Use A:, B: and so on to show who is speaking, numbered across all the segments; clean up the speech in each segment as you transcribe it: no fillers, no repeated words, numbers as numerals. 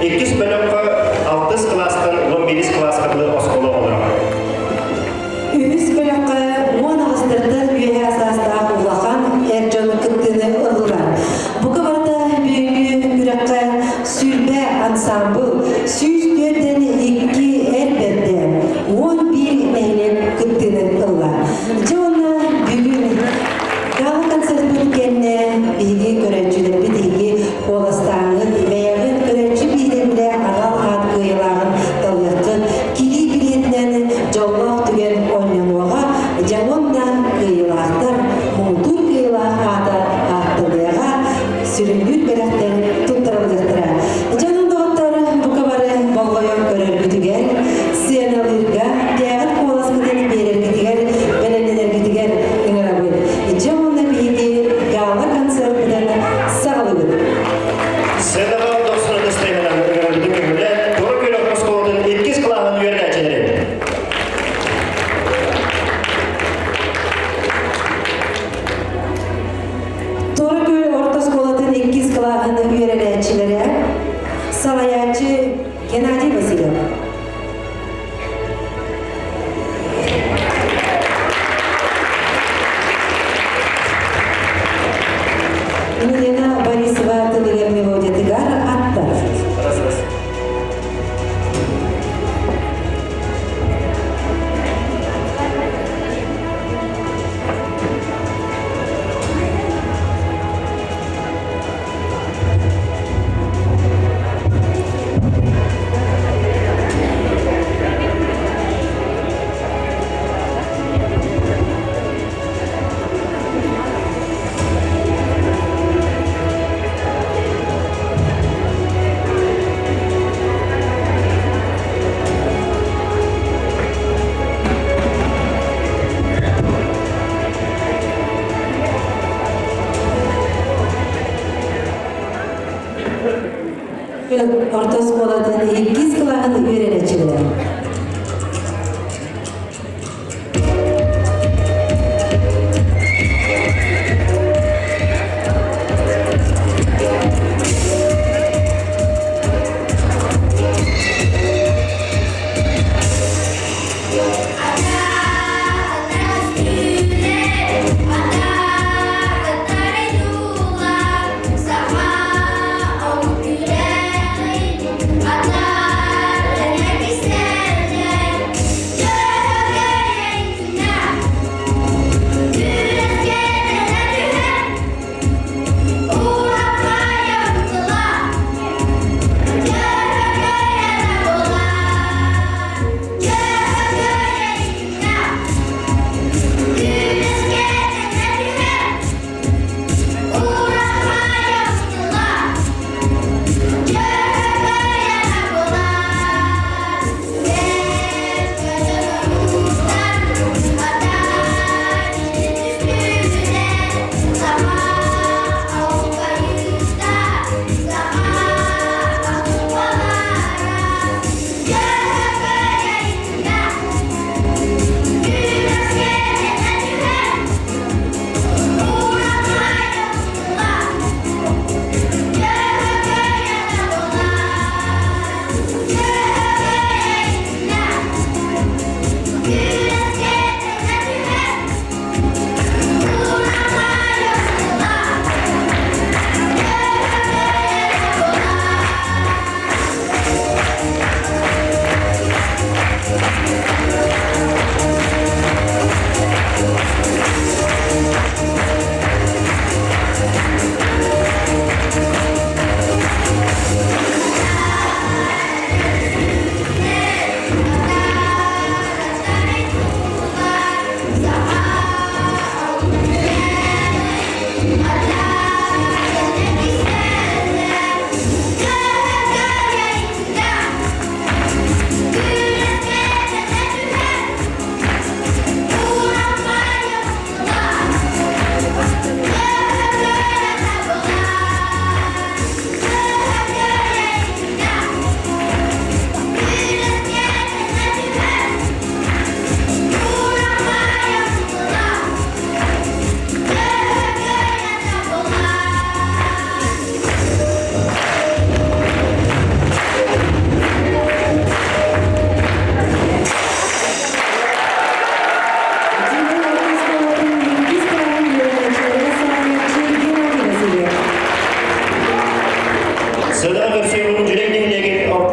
A: Иккис бөлөххө алтыс кылаастан 11 кылааска дылы оскуола оҕолоро.
B: Үһүс бөлөххө 18-тан үөһээ саастаах улахан эр дьон кыттыыны ыллылар. Бука барыта бүгүҥҥү күрэххэ 20 ансаамбыл, 142 эр бэрдэ, 11 нэһилиэк кыттыыны ылла. Дьэ уонна бүгүн гала-концертпыт кэннэ биһиги көрөөччүлэрбит иһиги куоластааҥҥыт, бэйэҕит көрөөччү биһирэбилэ анал аат кыайыылааҕын талыаххыт, килии билиэтинэн дьоллоох түгэн оонньонуоҕа, дьэ уонна кыайыылаахтар муҥутуур кыайыылаах аата ааттаныаҕа, сүрүннүүр бэлэхтэр туттарыллыахтара. Дьонун доҕоттор, бука бары болҕойон көрөргүтүгэр, сыаналыырга, бэйэҕит куоласкытын биэрэргитигэр, бэлэмнэнэргитигэр ыҥырабыт. Дьэ уонна биһиги гала-концерпытын саҕалыыбыт.
A: Сценаҕа дохсун ытыстайынан ыҥырабытын көҥүлэ Тура күрэх оскуолатын иккис кылааһын үөрэнээччилэрин.
B: Туора Күөл орто оскуолатын иккис кылааһын үөрэнээччилэрэ, салайааччы Геннадий Васильев. Елена Борисова тылыгар мелодиятыгар аттар. Орто оскуолатын иккис кылааһын үөрэнээччилэрэ.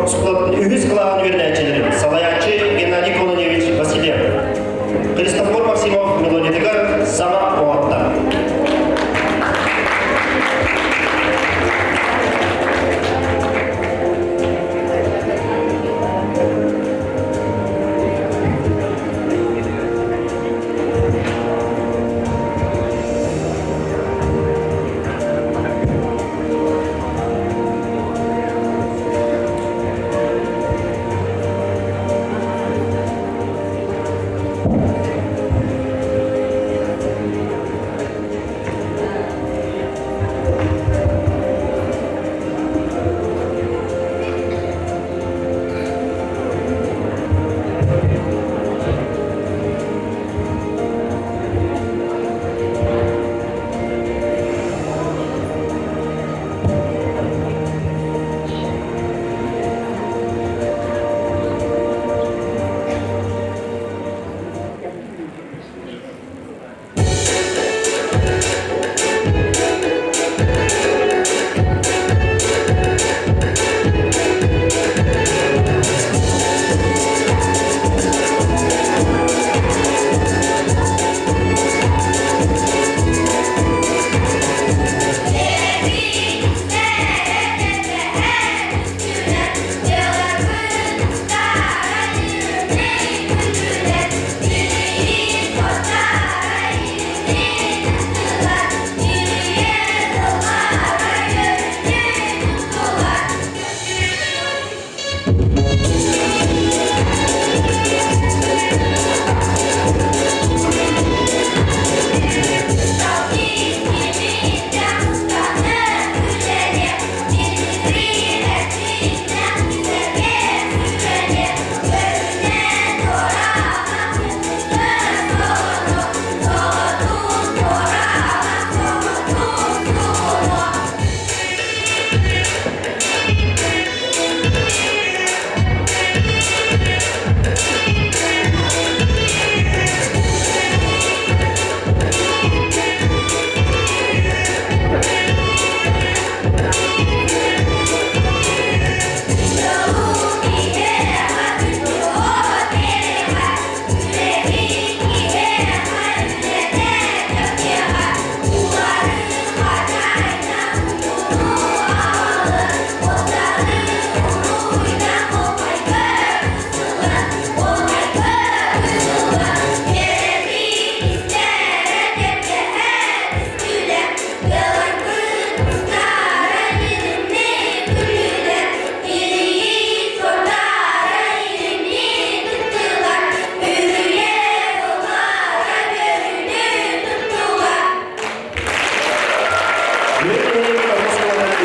A: оскуолатын үһүс кылааһын үөрэнээччилэрин салайааччы Геннадий Кононович Васильев. Христофор Максимов мелодиятыгар саҥа оҥотта.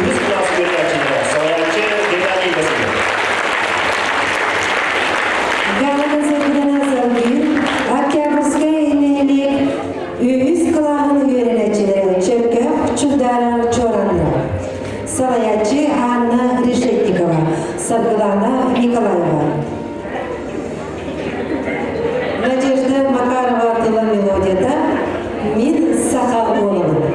A: Үһүс кылаас үөрэнээччилэрэ салайааччы Геннадий Васильев.
B: Гала-концертынан салгыы Октябрьскай нэһилиэк үһүс кылааһын үөрэнээччилэрэ Чөркөөх Чугдаарар Чуораннар. Салайааччы Анна Решетникова, Саргылана Николаева. Надежда Макарова тыла мелодията «Мин саха уолабын».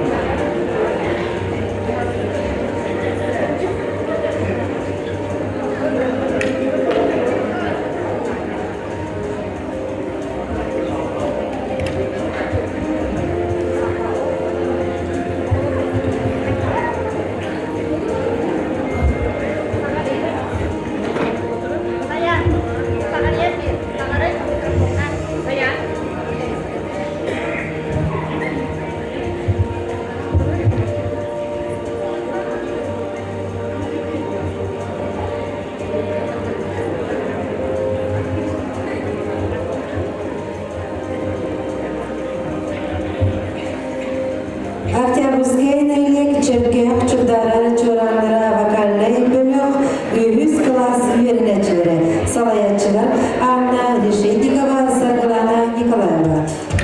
B: Октябрьскай нэһилиэк Чөркөөх Чугдаарар чуорааннара вокальнай бөлөх үһүс кылаас үөрэнээччилэрэ, салайааччылар Анна Решетникова, Саргылана Николаева.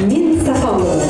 B: Мин саха уола.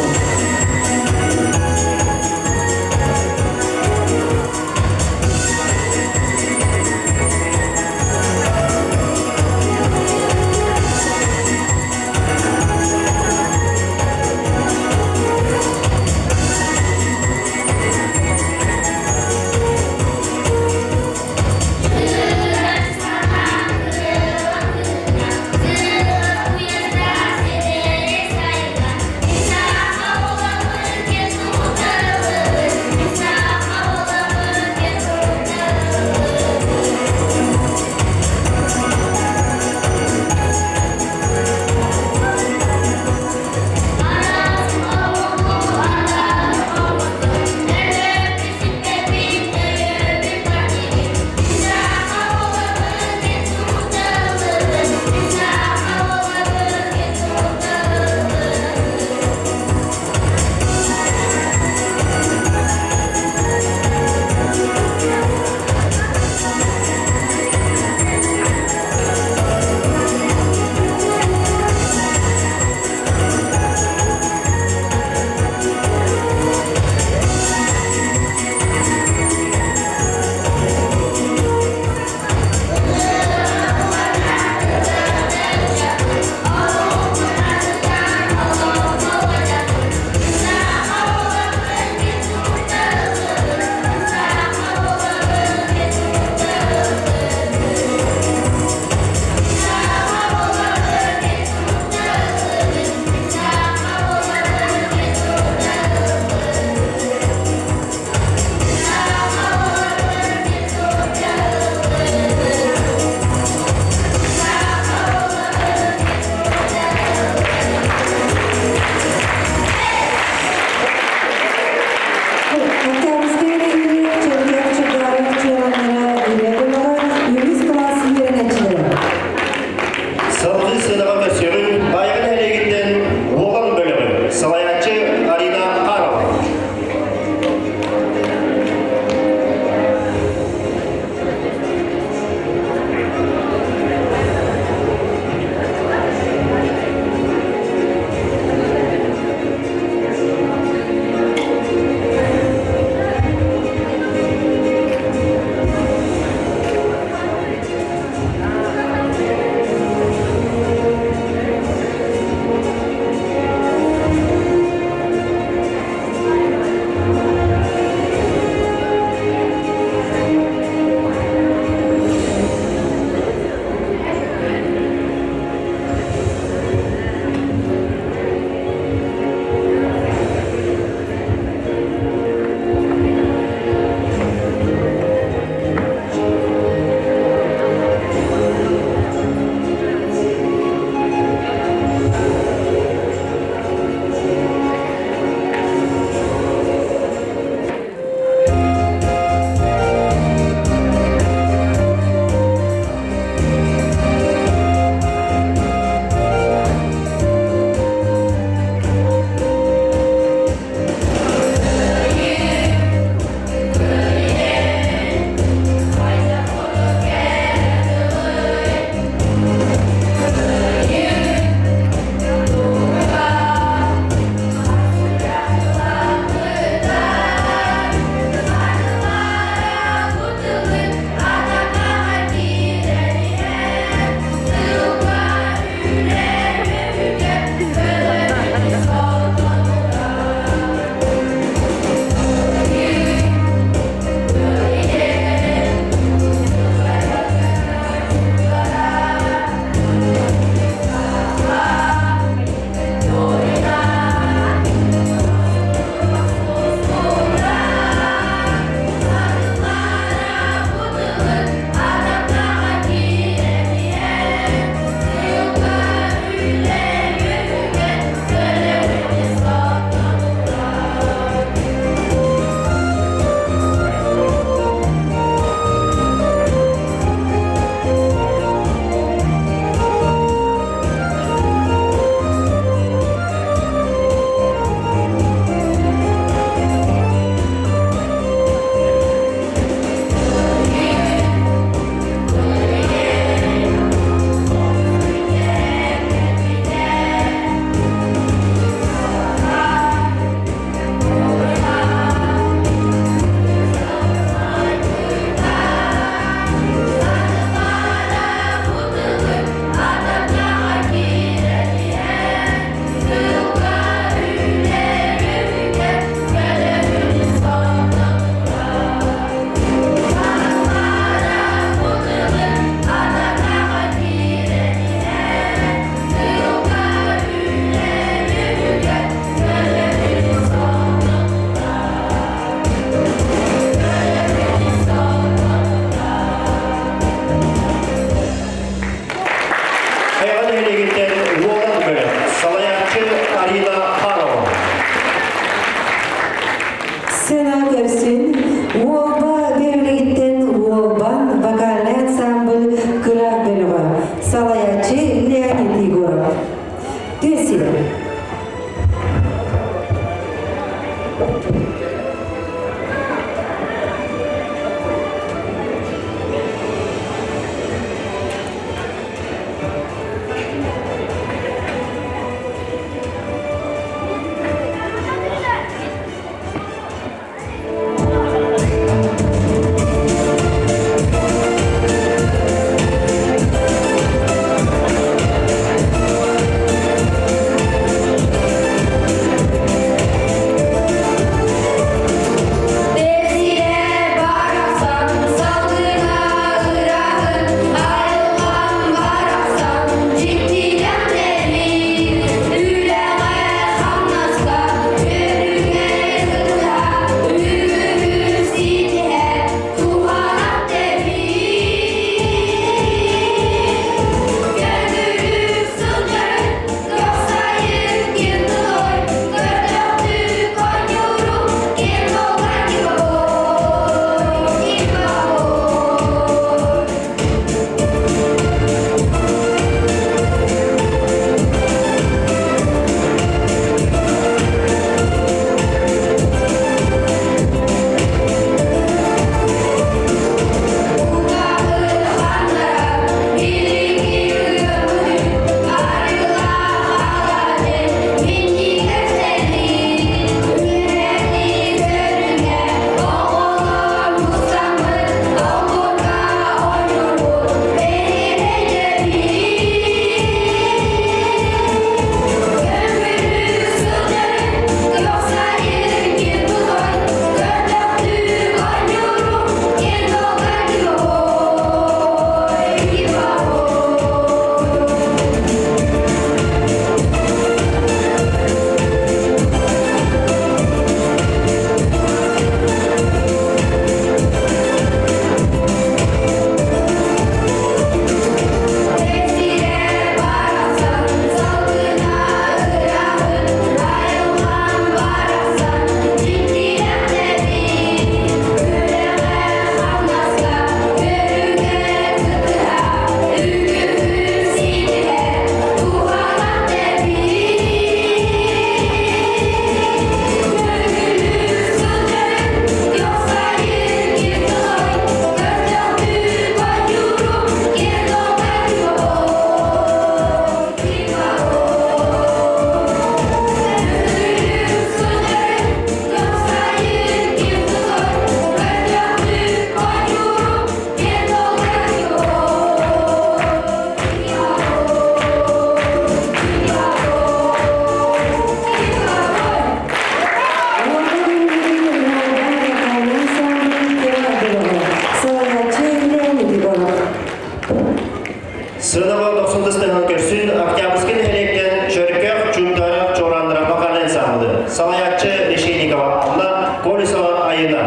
A: Сыанаҕа дохсун тыстыһан көрсүн Октябрьский нэһилиэктэн Чөркөөх Чугдаров Чуорааннара вокальнай ансамблы. Салайааччы Решетникова Анна, Колесова Айына.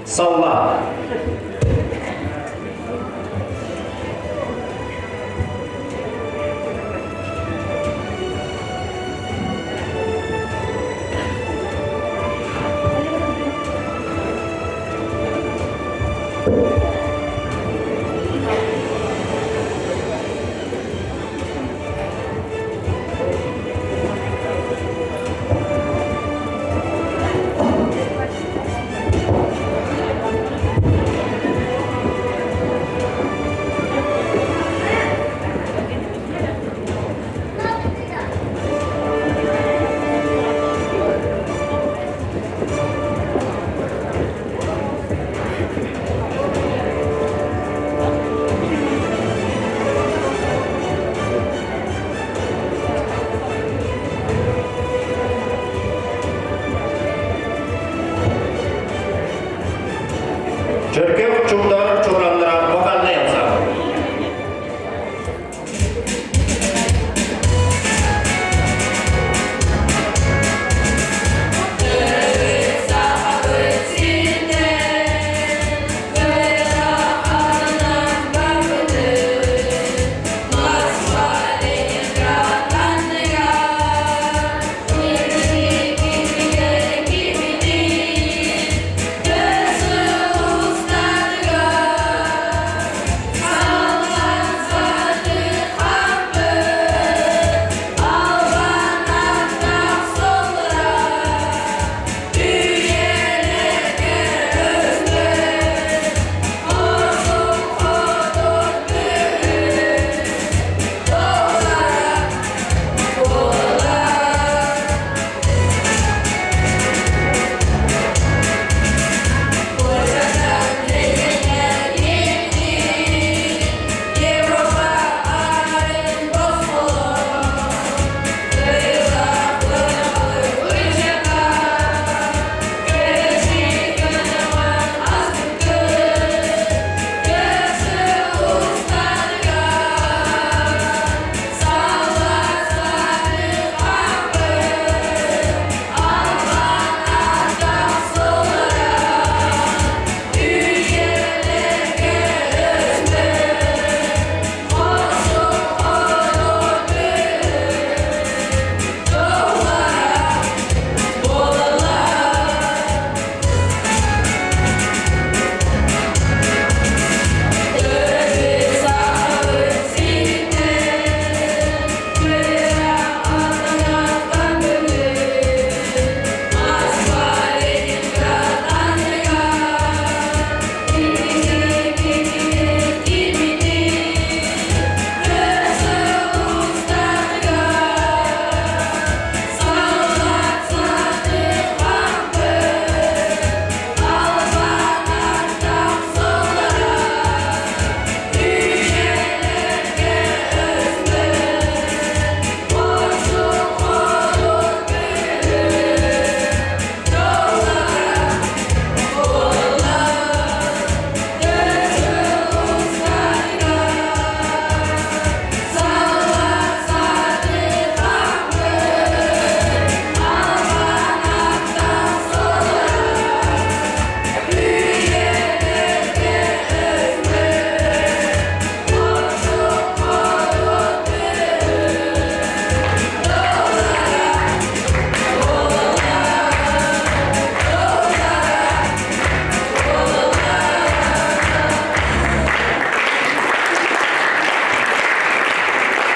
A: Салла. Чөркөөх Чугдаров Чуорааннара вокальнай ансамбль.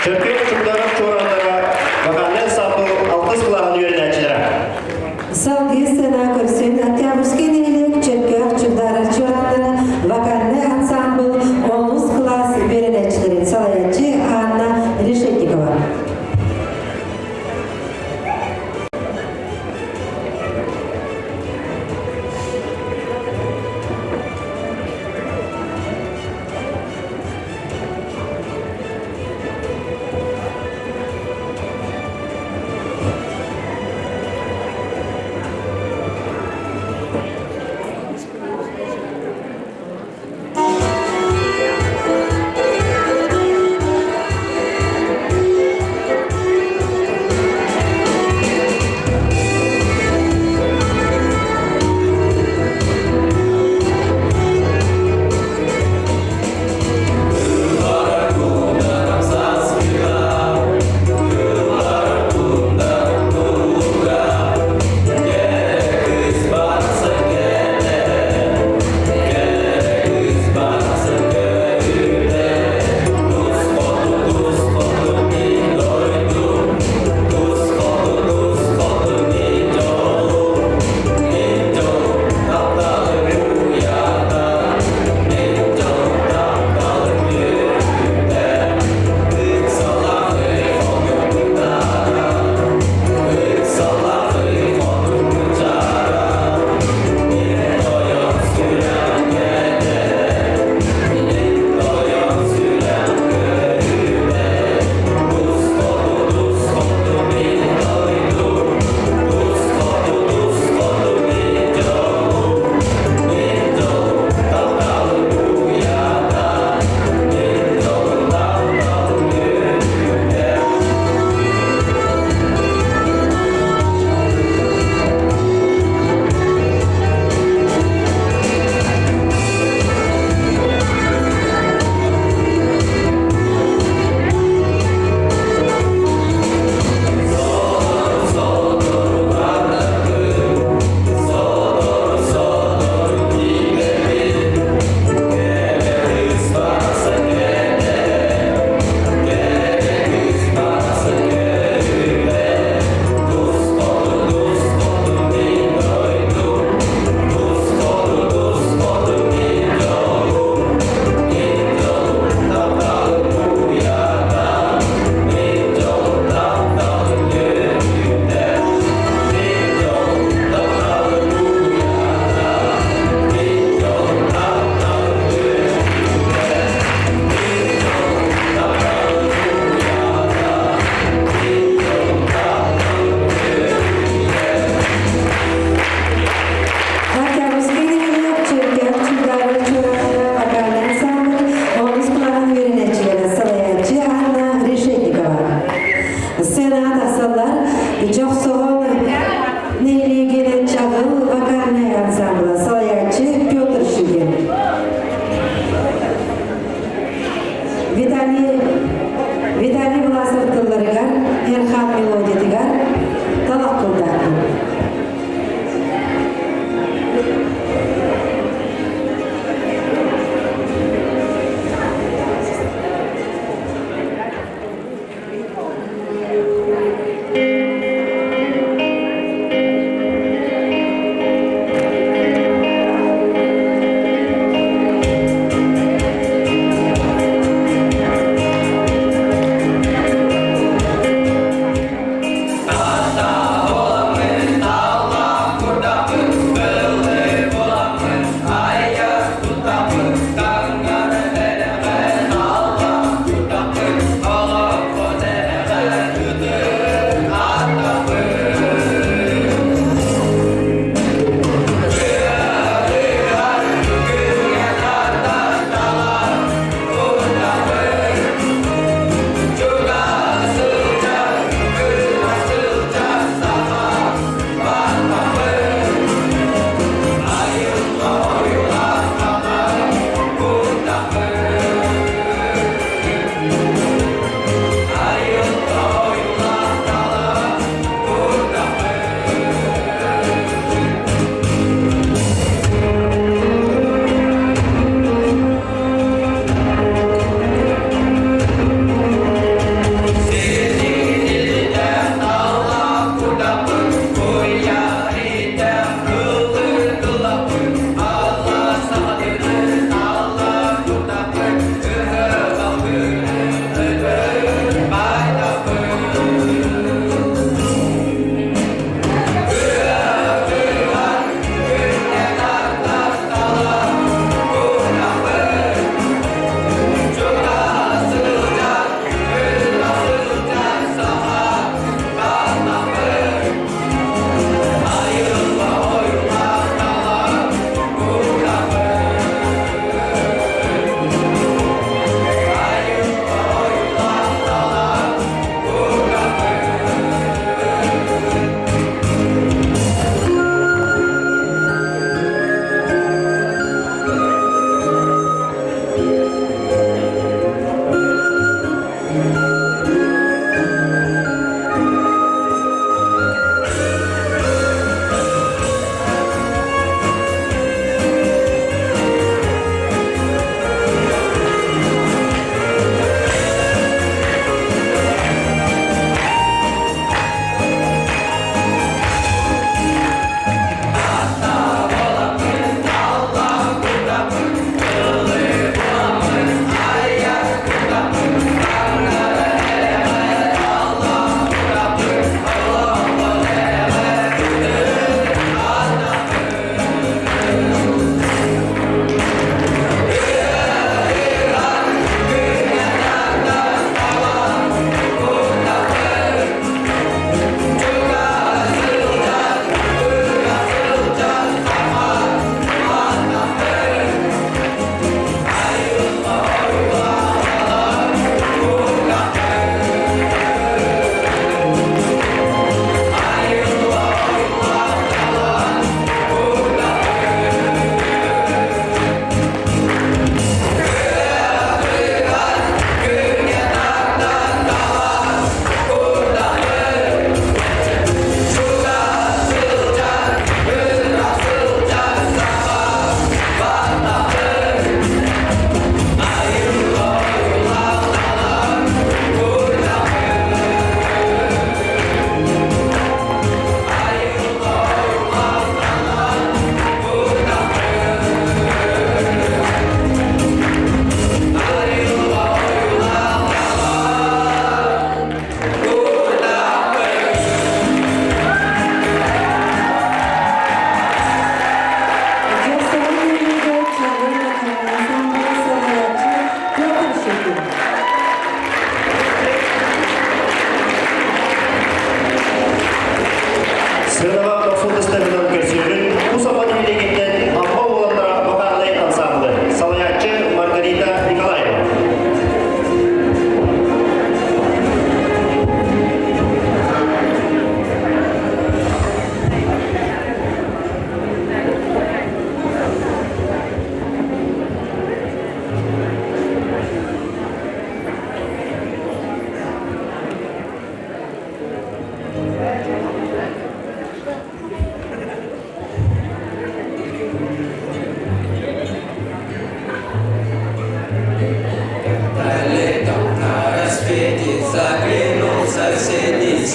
A: Чөркөөх Чугдаров Чуорааннара вокальнай ансамбл алтыс кылааһын үөрэнээччилэрэ.
B: Салгыы сцена көрсөн Октябрьский нэһилиэк Чөркөөх Чугдаров Чуорааннара вокальнай ансамбл онус кылаас үөрэнээччилэрин салайааччы Анна Решетникова. Виталий Виталий Власов тылларыгар, Эрхан мелодиятыгар талах кылдаахпын.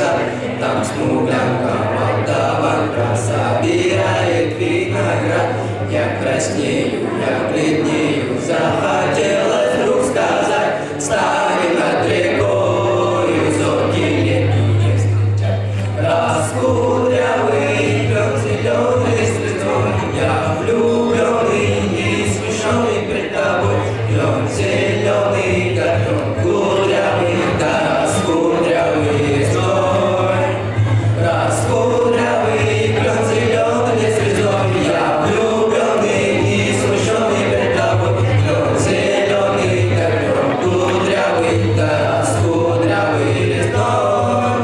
C: сад. Там смуглянка, молдаванка собирает виноград. Я краснею, я бледнею, захотелось вдруг сказать, ставим над рекою зоркий летний не встречать. Раскудрявый клен зеленый звездой, я влюбленный и смешанный пред тобой. Клен зеленый, да клен кудрявый, да раскудрявый зной. Раскудрявый клен зеленый звездой, я влюбленный и смущенный пред тобой. Клен зеленый, да клен кудрявый, да раскудрявый лесной.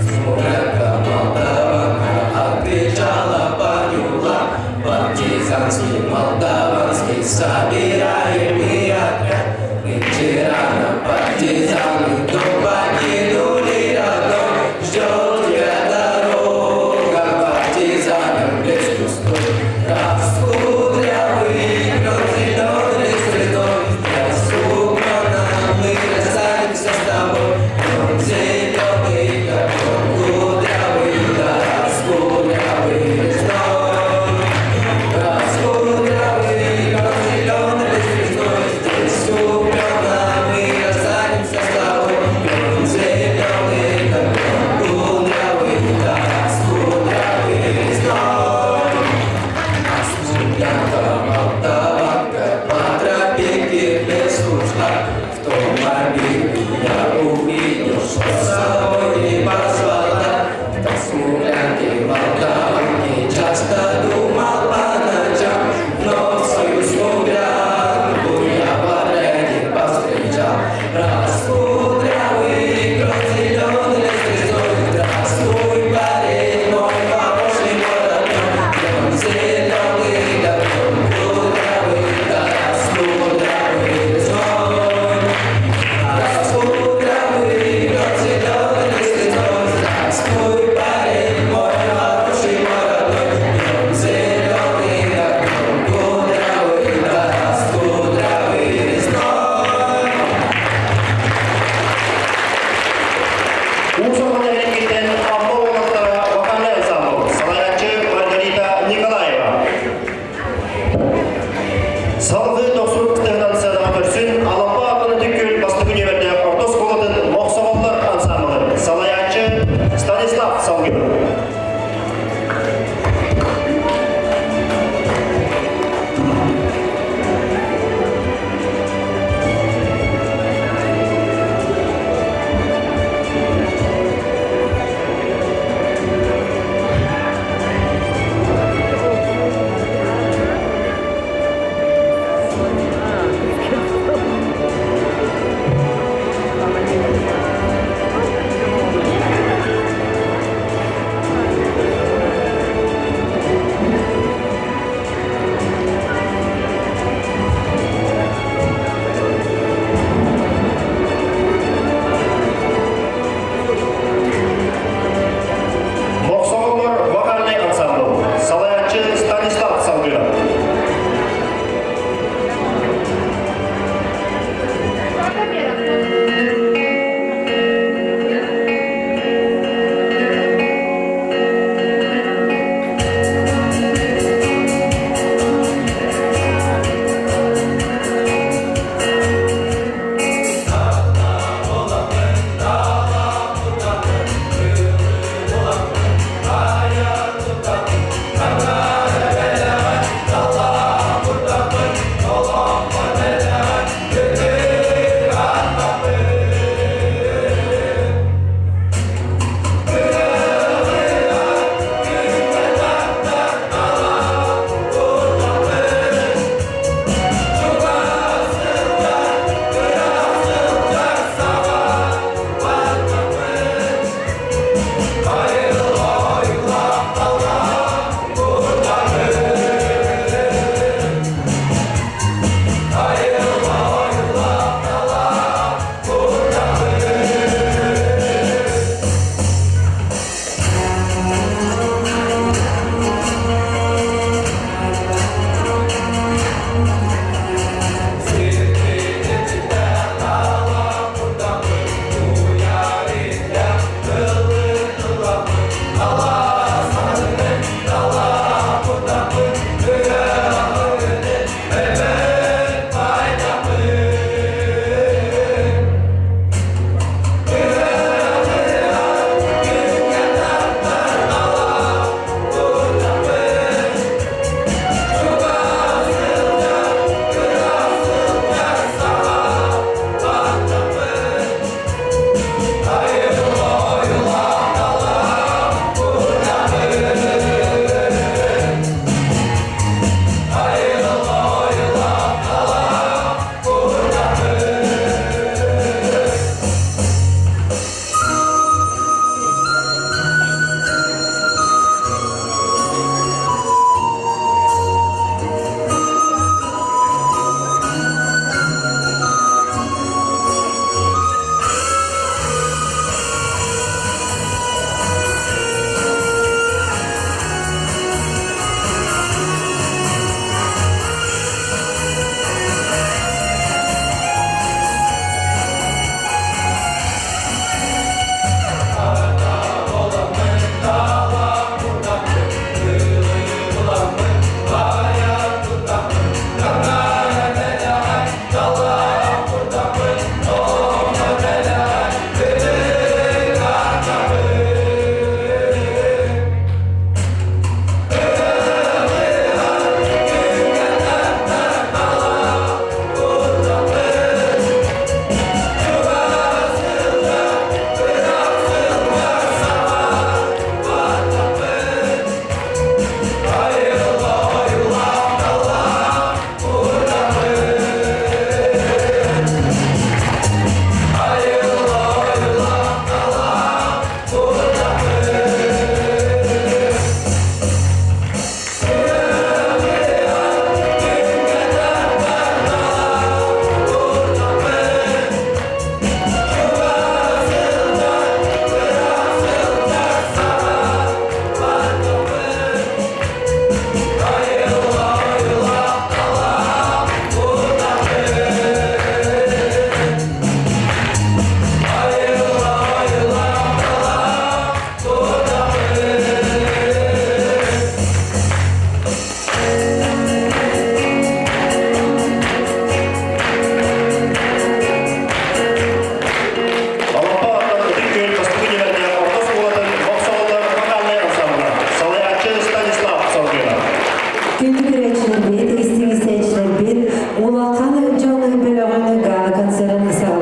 C: Смуглянка, молдаванка, отвечала поняла. Партизанский, молдаванский, собираем мы отряд. Нынче рано партизаны дом покинули родной. Ждет тебя дорога, партизанам лес пустой. Раскудрявый клен зеленый звездой, Здравствуй, мы расстанемся с тобой. Клен зеленый, да клен кудрявый, да раскудрявый лесной. Раскудрявый клен зеленый звездой, Здесь у клена мы расстанемся с тобой. Клен зеленый, да клен кудрявый, да раскудрявый лесной. Смуглянка, молдаванка, по тропинке в лес ушла. В том обиду я увидел, что с собой не позвала. Так смуглянки, молдаванки, часто думал по ночам, но свою смуглянку я в отряде повстречал. Раскудрявый клен зеленый лес лесной, здравствуй, парень мой, хороший мой родной. Клен зеленый, да клен кудрявый, да раскудрявый лесной.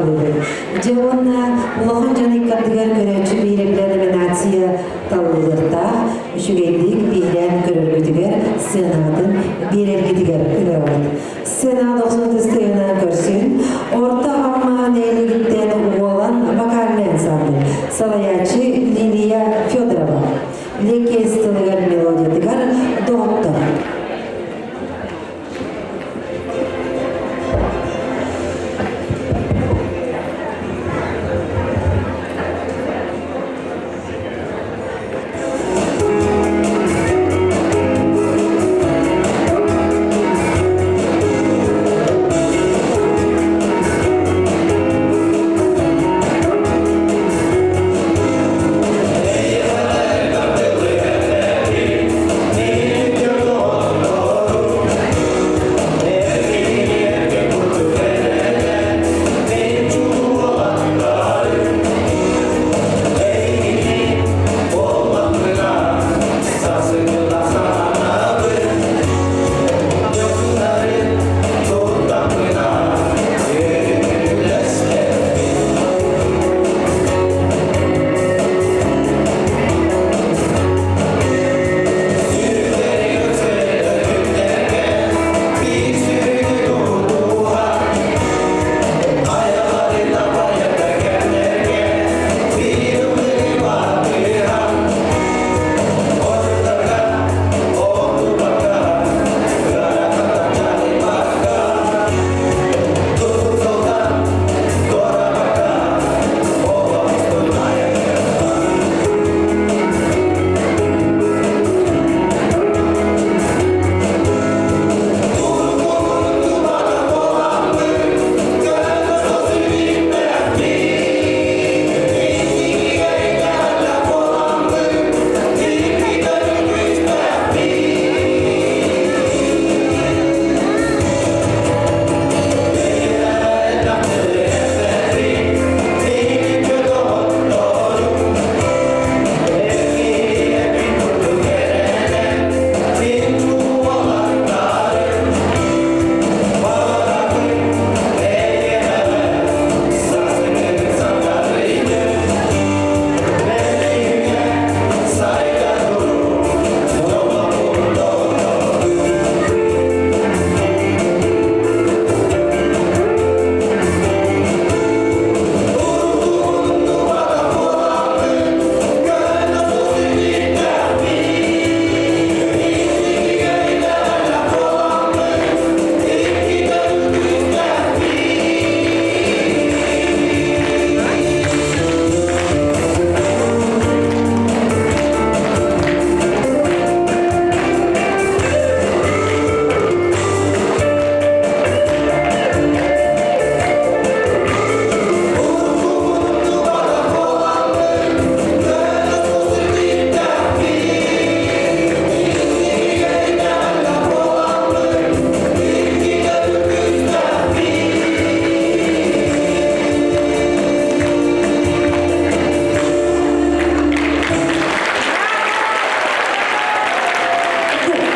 B: таллыбыт. Дьэ уонна улахан дьон иккардыгар көрөөччү биһирэбилэ номинация талыллыахтаах. Үчүгэйдик биһирээн көрөргүтүгэр, сыанаҕытын биэрэргитигэр ыҥырабыт. Сцена дохсун ытыстыынан көрсүн, Орто Амма нэһилиэгиттэн Уолан вокальный ансамбль, салайааччы Лилия Федорова. Лекес тылыгар мелодиятыгар доҕоттор.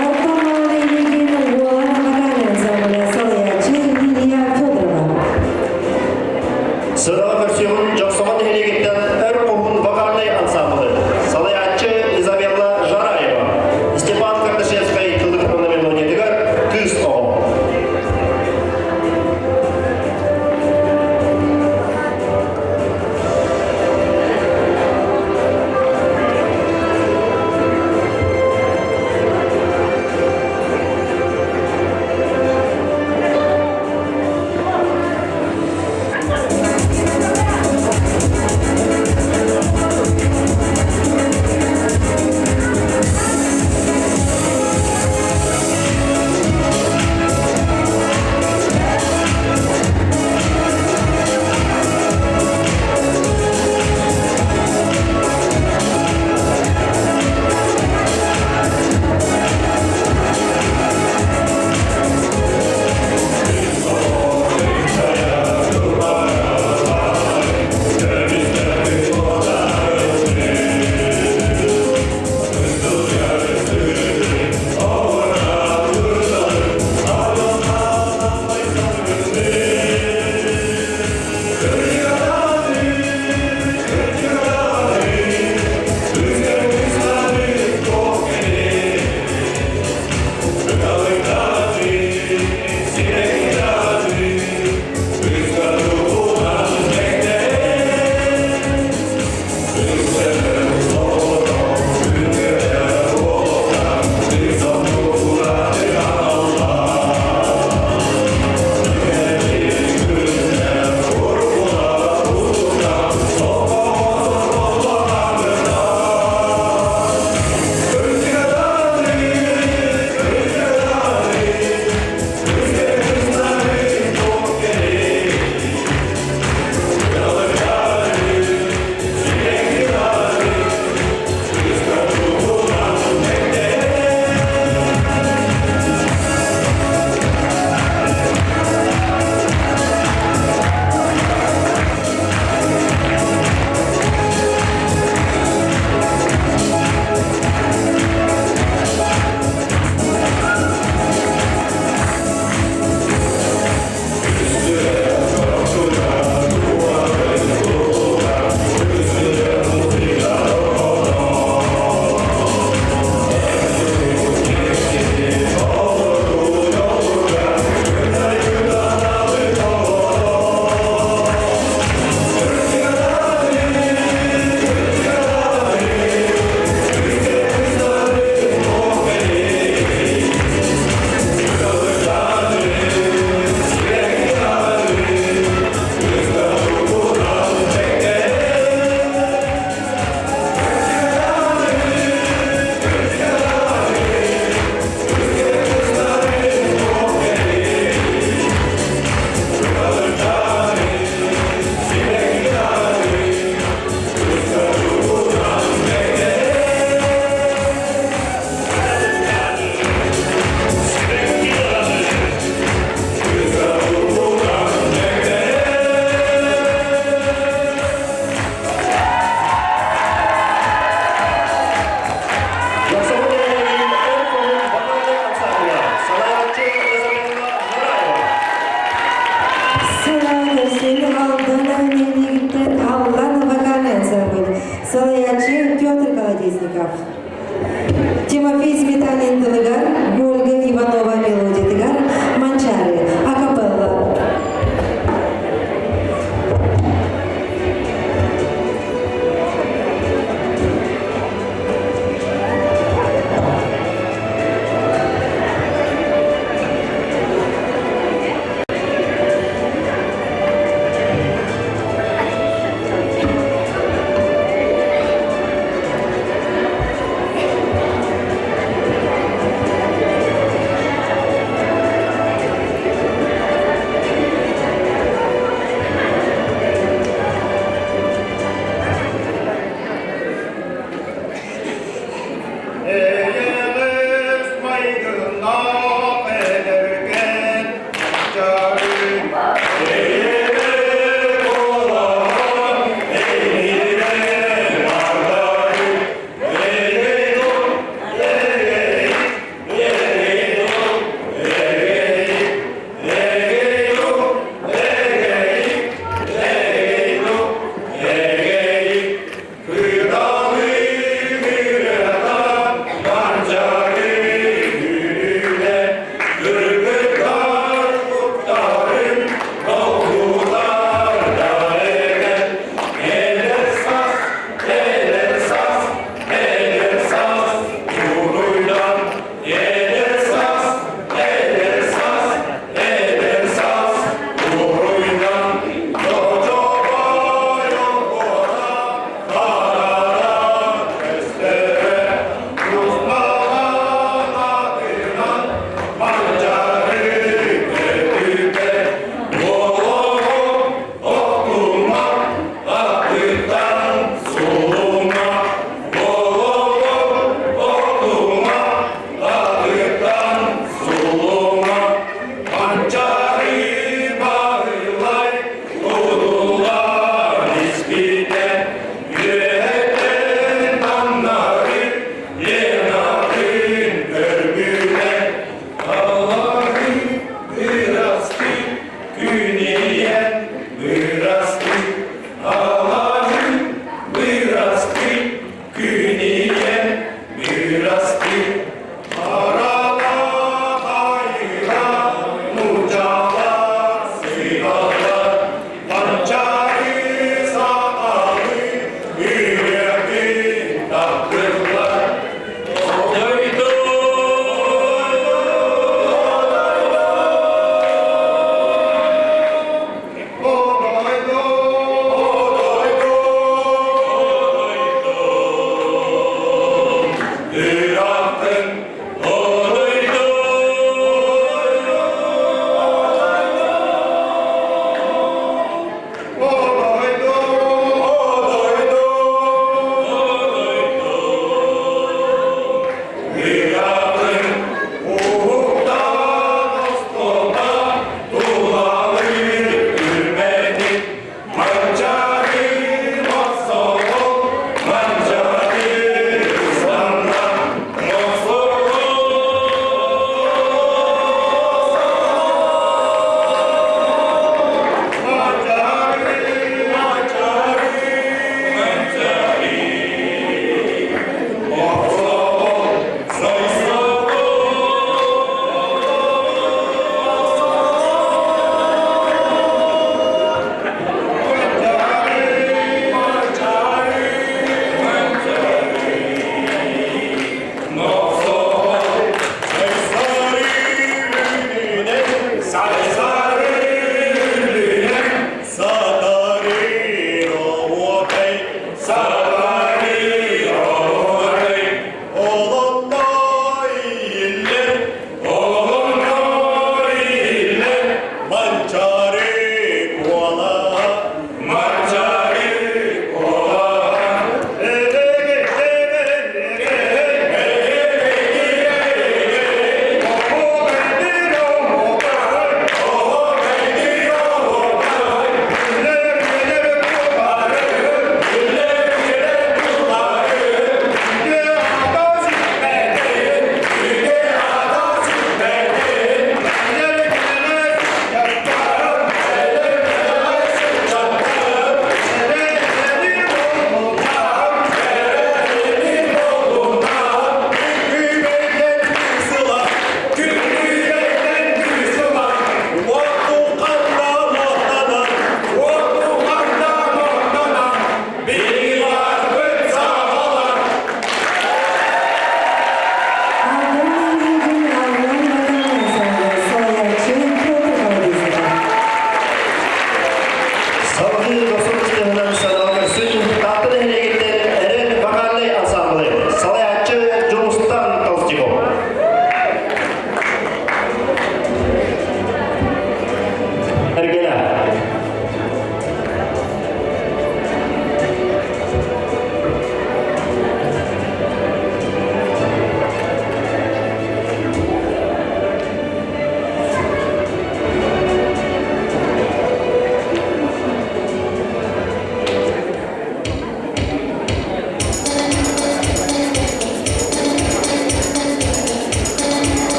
B: Орто Амма нэһилиэгин Уолан вокальный ансамбля салайааччы Лилия Федорова.
A: Сыраҕа көрсүөҕүн Дьохсоҕон нэһилиэгиттэн Өр хоһуун вокальнай ансамблы, салайааччы Изабелла Жараева, Степан Кардашевскай тылык уонна мелодиятыгар «Кыыс оҕо».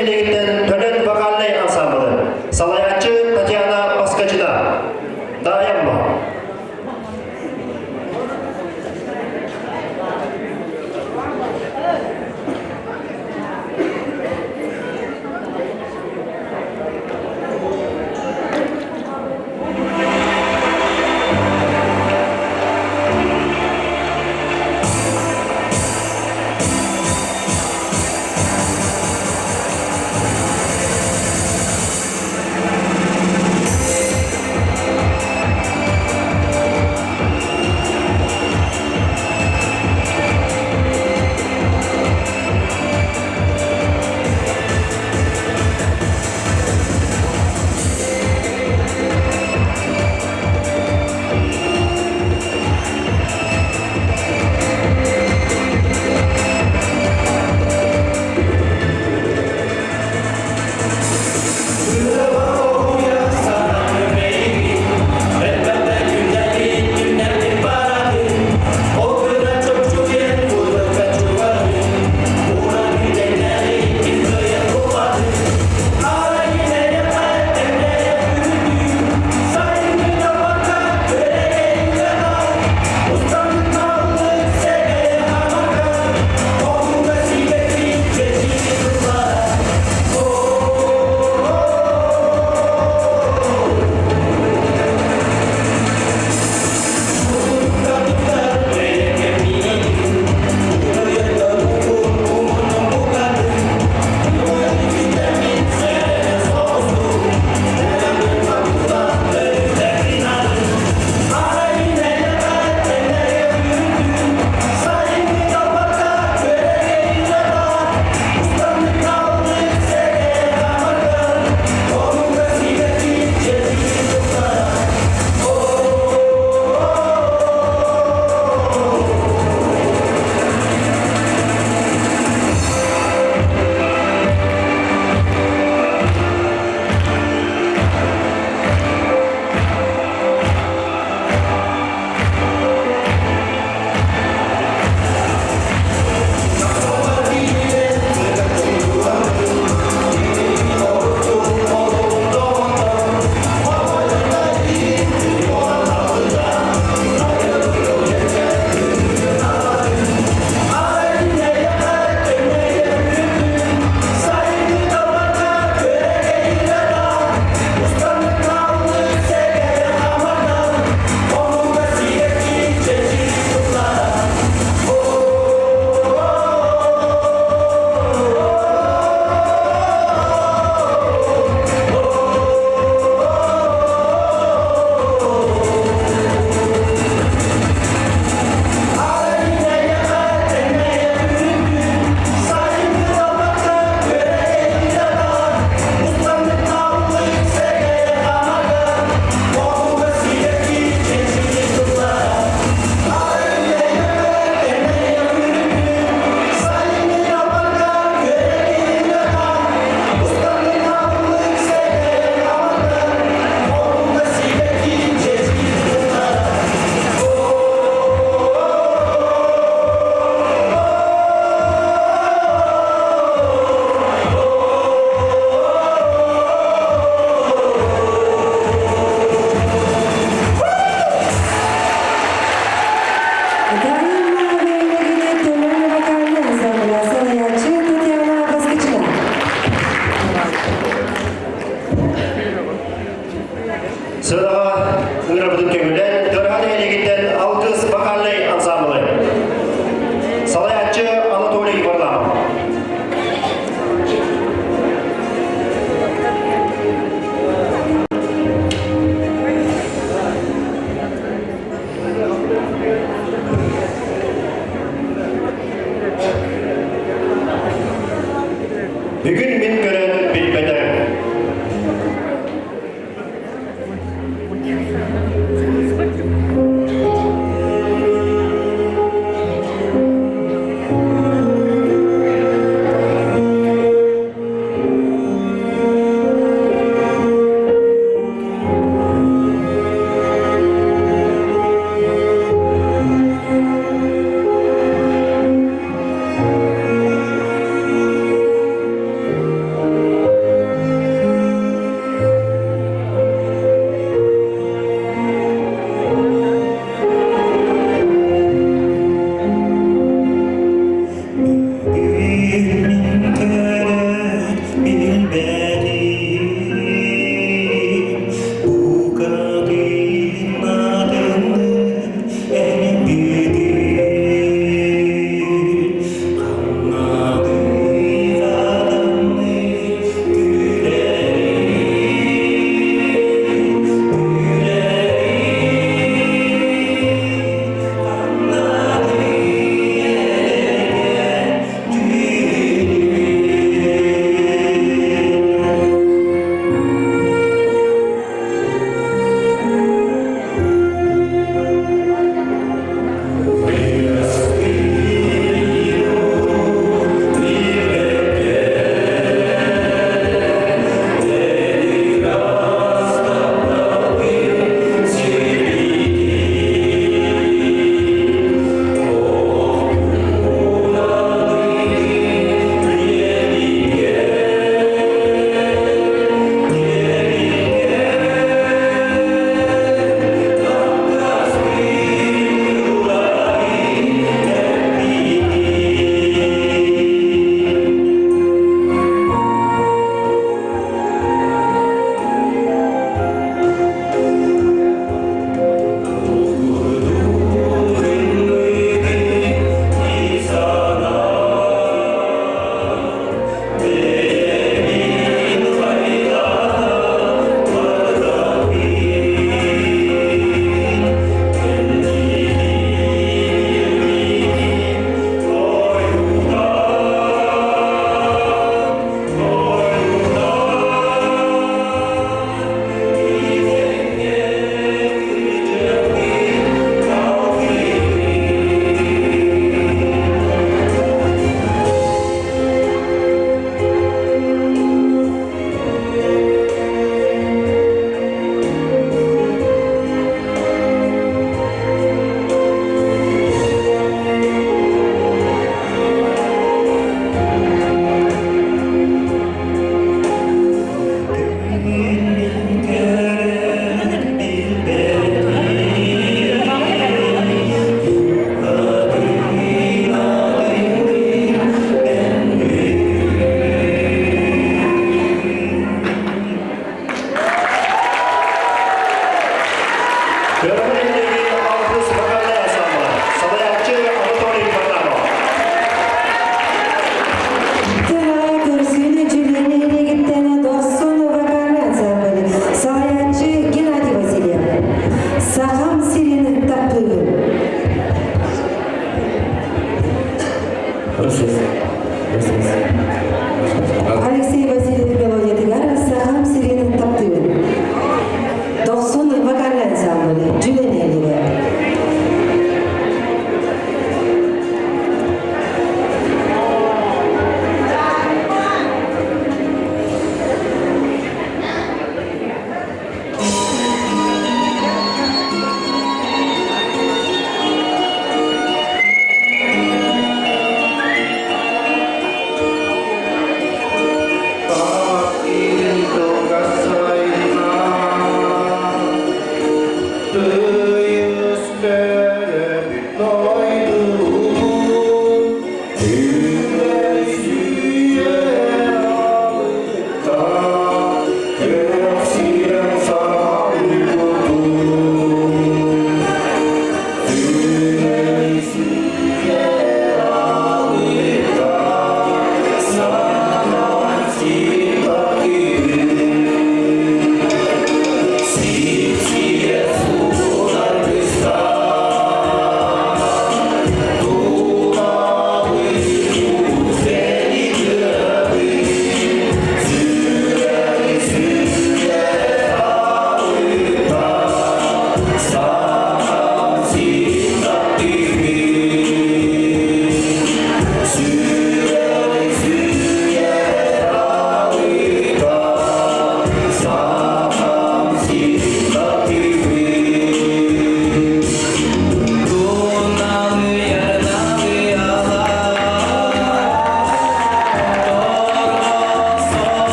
A: нэһилиэгиттэн Төлөн вокальнай ансаамбылы, салайааччы Татьяна Поскачина. Даайамма.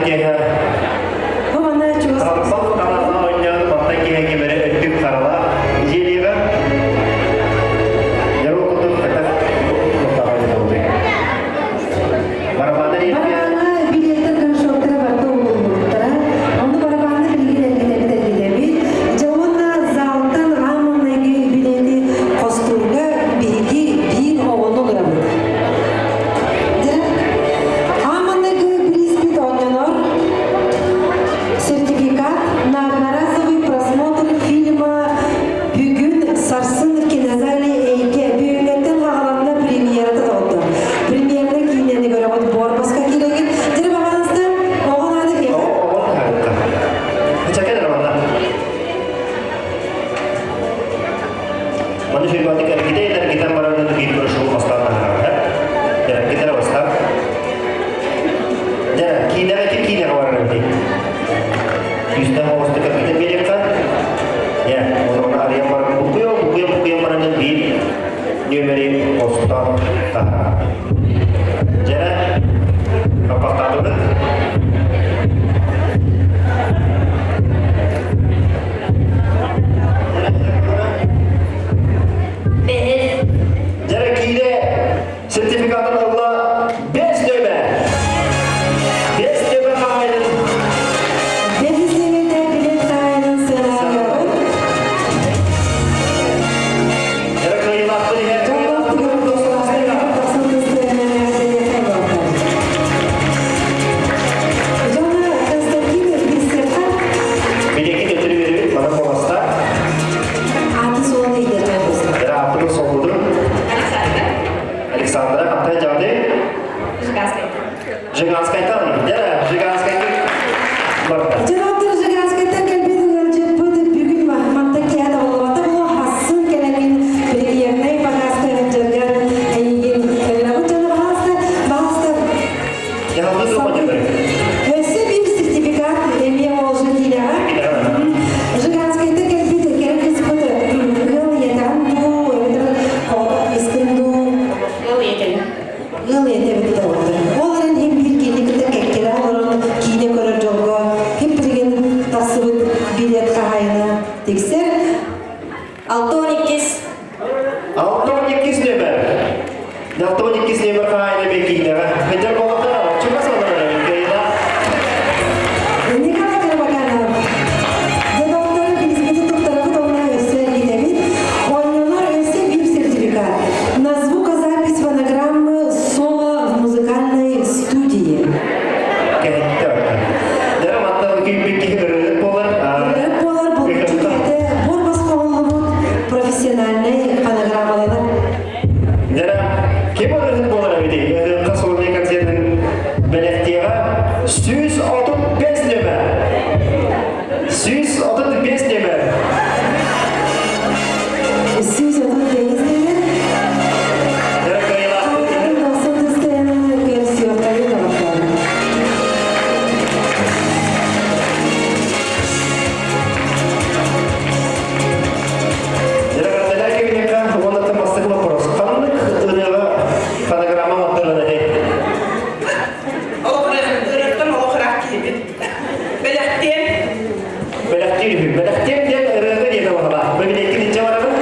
A: киэһэ
B: Бу манна чугас
A: Харбал таҥаһын оонньоон мантан киэһэ кимэрэ өттүк харала дьиэлиэҕэ Дьоро курдук хайдах куттаҕай буолуй. Барабааны риэххэ
B: Барабаана билиэттэр горшоктара барыта ууруллубуттара. Ону барабааны билигин эргитэбит эргитэбит. Дьэ уонна залтан аан маҥнайгы билиэти хостуурга биһиги биир оҕону ылабыт. Дьэ, аан маҥнайгы бирииспит оонньонор сертификат на одноразовый просмотр фильма бүгүн сарсын кинозале эйгэ бүгүҥҥэттэн хаҕаланна премьерата тоҕотто. Премьерна киинэни көрөҕүт буорбаска киирэгит. Дьэ баҕаныста оҕо наада киэхэ.
A: Оҕо таһаарытта. Чакан романа. Маны фильматык эргитэ эргитэн баран биир көрүшүл бастаан таһаарар. Эргитэр бастаан. Дьэ, киинэҕэ ким киинэҕэ барар эбитий? Күүстээх оҕустук эргитэн биэриэххэ. Дьэ, оны арыйан баран букуйа, букуйа, букуйа баран биир нүөмэри хостоон таһаарар. Дьэ, хаппахтаатыбыт. Дьэ, киинэ сертификатын ылла 5 нөмер. 5 нөмер хаһаайынын
B: Бэһис нөмерде билет хаһаайынын сыаналыыбыт.
A: Дьэ, кыайыылаахпыт иһэр.
B: Дьоллоох түгэн тахсан тыстыанан эҕэрдэлиэхэ буолла. Дьоно Константин Бисерка
A: Билеки төтүрү беребит, мана холоста.
B: аты суолун иитэр болбуста.
A: Дьэ, ааппытын солбутун. Александра, хантай жады? Жиганскайтан. Дьэ, Жиганскайга барда.
B: Дьоноттор Жиганскайтан кэлбит ыалдьыппыт бүгүн манта киһи табыллыбата буолуо хассын кэлэҥҥин премьернай показка ыалдьаргар эйигин ыҥырабыт дьоно баҕаста баҕаста
A: Дьаһалды туох дьэ
B: Өссө биир сертификат эмиэ ол киинэҕэ. Жиганскайта кэлбит кэрэ кыыспыт ыал ийэтэҕин дуу, эбэтэр искин дуу
D: Ыал ийэтин.
B: ыал ийэтэ эбит доҕоттор. Ол эрэн иһин биир киһини кытта кэккэлэ олорон киинэ көрөр дьолго хип билигин тахсыбыт билет хаһаайына тиксэр.
D: 6-12.
A: 6-12 нөмер. 6-12 нөмер хаһаайына бекиинэҕэ. Хыдьар болоқтар чугас олорор кыайыла.
B: Николай Карабаканов. Дедоттор билисбити туттарабыт онна өссө эргитэбит. Оонньуулар өссө биир сертификат. На звукозапись фонограммы соло в музыкальной студии.
A: Кэһэтте Дәрі маттан күйбік киһи ырыһыт болар.
B: Ырыһыт буолар булгуччу киһитэ буор босхо оҥоһуллубут профессиональнай фонограммаланар.
A: Дәрі ким ырыһыт болар эбитий? Ыһыахха сольный концертин бэлэхтиэҕэ 135 нөмер. 135 нөмер.
B: 135 нөмер.
A: Дәрі кыайыылаахпыт
B: Хаһаайын тахсан тыстыйаны көрсүөххэ доҕоттор.
A: Дәрі катталар кебинекка уонна бастакы вопрос. Ханнык ырыаҕа фонограмма маттаран этэй?
E: Ырыттан олох ыраах киһибит. Бэлэхтиэн
A: Бэлэхтиир үһү. Бэлэхтиэн диэн ырыаҕа диэтэ баҕала. Бэбилэккин иччэ барабын.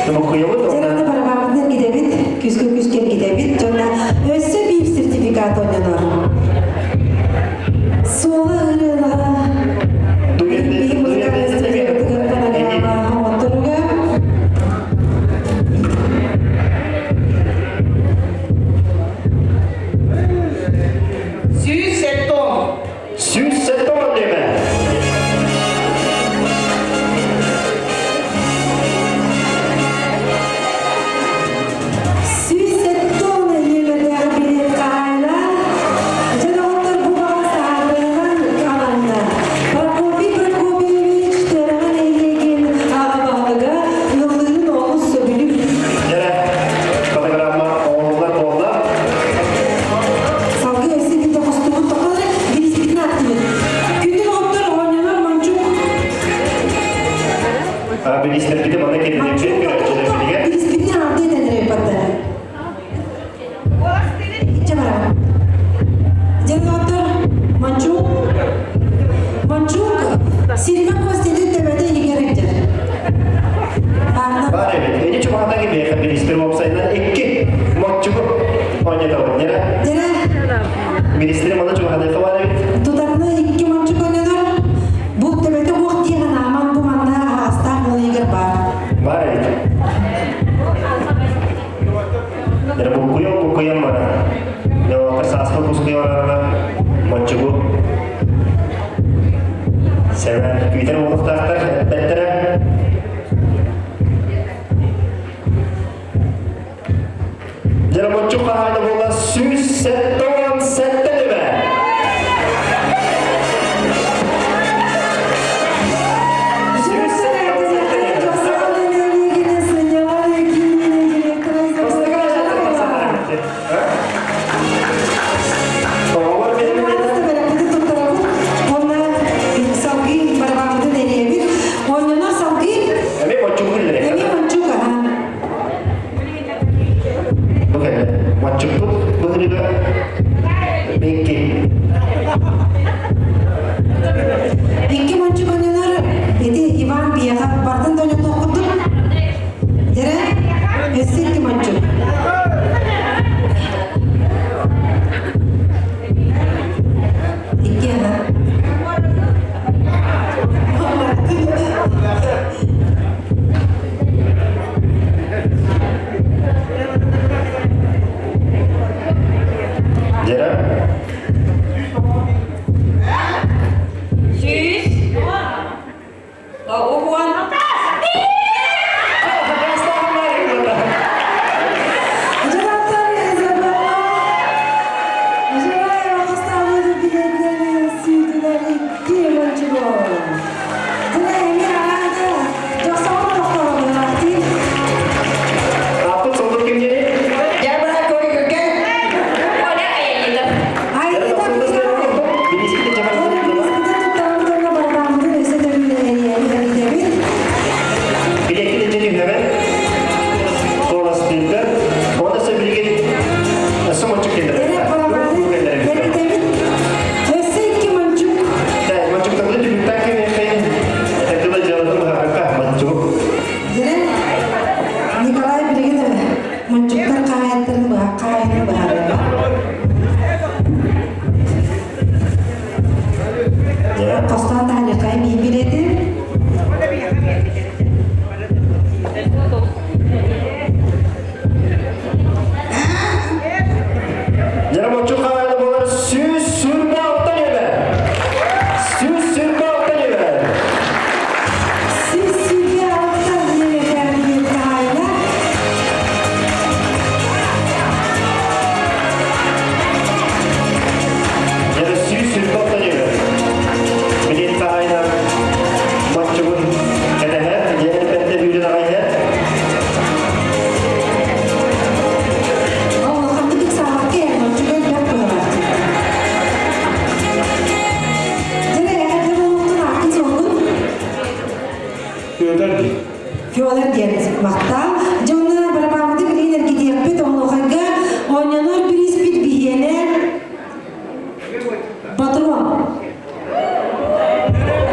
A: Тумуккуйабыт
B: Дьэ,
A: онна.
B: барабаабытын эргитэбит, күскэ күскэ эргитэбит, дьонно өссө биир сертификат оонньонор. Суола ырыаҕа биһиги музыкальнай студиябытыгар фонограмма оҥотторуга
E: 107.
A: 107 нөмер.
B: 107 нүөмэрдээх билиэт хаһаайына дьэ доҕоттор бу баҕа саһарбыһынан ананна. Прокопий Прокопьевич Тыараһа нэһилиэгин аҕа баһылыга ыллыырын олус сөбүлүүр.
A: Дьэ, фонограмма оҥоһуллар буолла.
B: Салгыы өссө биирдэ хостубут тоқалары бириспитин аттыбыт. Күндү доҕоттор оонньонор мончук.
A: Бириистэрбити манна кэлбит көрөөччүлэрбитигэр.
B: Бириспитин ааты этэлэр баттар. Иччэ барабын. Дьэ доҕоттор. Мончук. Мончук сиргэ костетин төбөтө иһигэр илдьэр. Баарына
A: Бар эбит. Эни чугаһата кимиэхэ министр уопсайынан икки мончугу оонньотобут. Нера?
B: Дьэрэ
A: Министр маны чугаһатыахха бар эбит.
B: тутатына икки мончук ойнонор. Бу төбөтө буох дии санааман бу манна аһаҕастаах ыал бар.
A: Бар эбит. Нера буккуйан буккуйан бара. Нера сааскы кускуйан барана мончугу Сэмэн күүтэр буолуохтаахтар эппэттэрэ. Дьэ, мончук хаһаайына буола 177 нөмер. Оҕолор бэйэлэрин эмиэ мончук күллэрэ. Бу кэллэ. Мончукпут быһырыга бэкки.
B: Икки мончук ойнонор ити Иван биэхэ бартын да ойнотуохпутун Дьэрэ, өссө икки мончук. Икки аха.
A: Дьэрэ.
D: Сүүс. Уон.
A: Ааппыт солдут кимнери?
D: Оля Аэлита.
A: Билиските жаман. Билекките жени хөбе. Коластыгар. Онда сө билигин өссө мончук келдер. Мончук табы түбүктан кемехен. Этакыла жалатын бахаракка мончук.
B: Николай билигин мончуктар хаайыттарын хаайын баһарыга.
A: Дьэ.
B: Костан таһалыкай бии билетин.
A: Дьэ мончук хаайына болар сүүс сүрбэ алта нөмер. Сүүс сүрбэ алта нөмер.
B: Сис сүүрбэ алта нөмердэр билет хаайына.
A: Дьэ сүүс сүрбэ алта нөмер. Билет хаайына мончугун кэтэһэр, дьэ бэртэ үүрэн аҕайһэр.
B: Ол хантык ыксаабакка мончугар бэрт быһалаах. Дьэ, эһэгэ буолуохтун ааккын суолгун?
F: Федор дии.
B: Федор диэн махтал. Дьэ, онно барабааммытын билигин эргитиэхпит, онуохайга оонньонор бирииспит биһиэнэ Ботурон.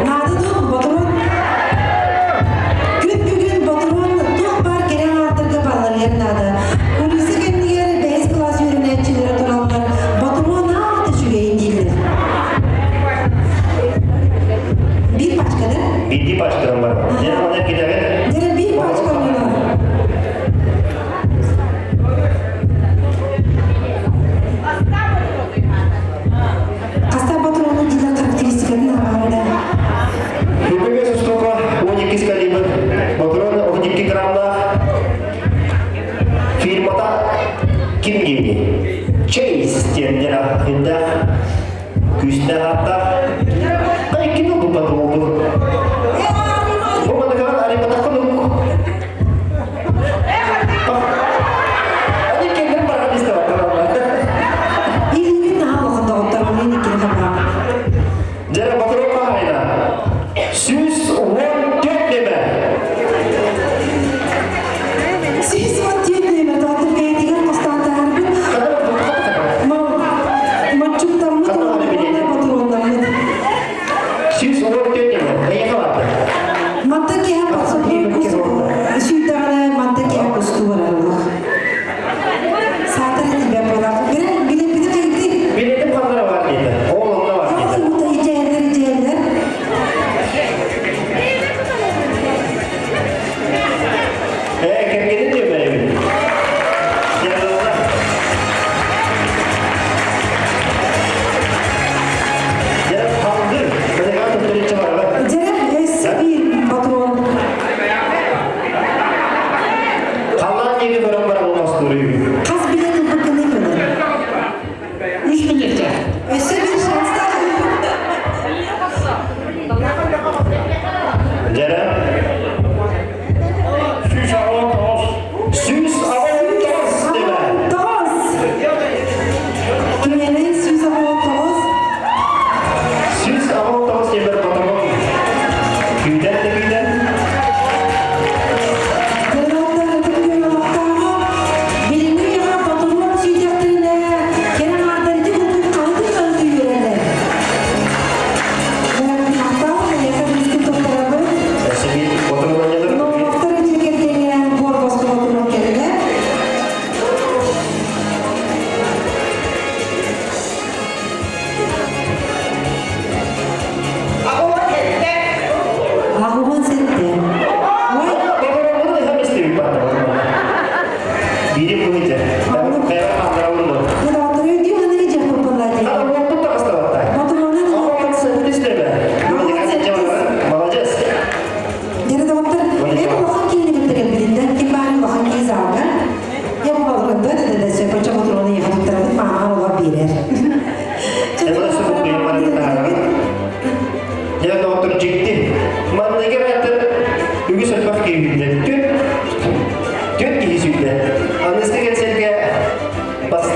B: Наада дуо ботурон? Күн бүгүн ботурон туох баар кэрэ аҥааттарга балларыйар наада. Кулиса кэннигэр бэһис кылаас үөрэнээччилэрэ тураллар. Ботурон аата үчүгэйин дииллэр. Биир пачка да?
A: Биирдии пачканан бар. Дьэ, манна кидэҕин.
B: Дьэ, биир пачка ойнонор. Хаста ботуруону дииллэр характеристикатын ааҕаҕын да?
A: Күбүгэ сустука 12 калибр, ботурон 12 граммнаах фирмата ким диэни? Chase диэн дьарахындаах, күүстээх ааттаах. Ай, ким бу патронду? Бу маныкаан арыйбатаххын ук. Они кэллэр баран истэбаттар.
B: Илиибит наһаа улахан доҕоттор, мин иккини хабаам.
A: Дьэ, ботурон хаһайына. 114 нөмер.
B: 114 нөмер доҕоттор бэйэтигэр хостоон таһаарбыт.
A: Ханна
B: Мончуктаммыт
A: Ханна
B: уонна
A: билиэти?
B: ботуруона.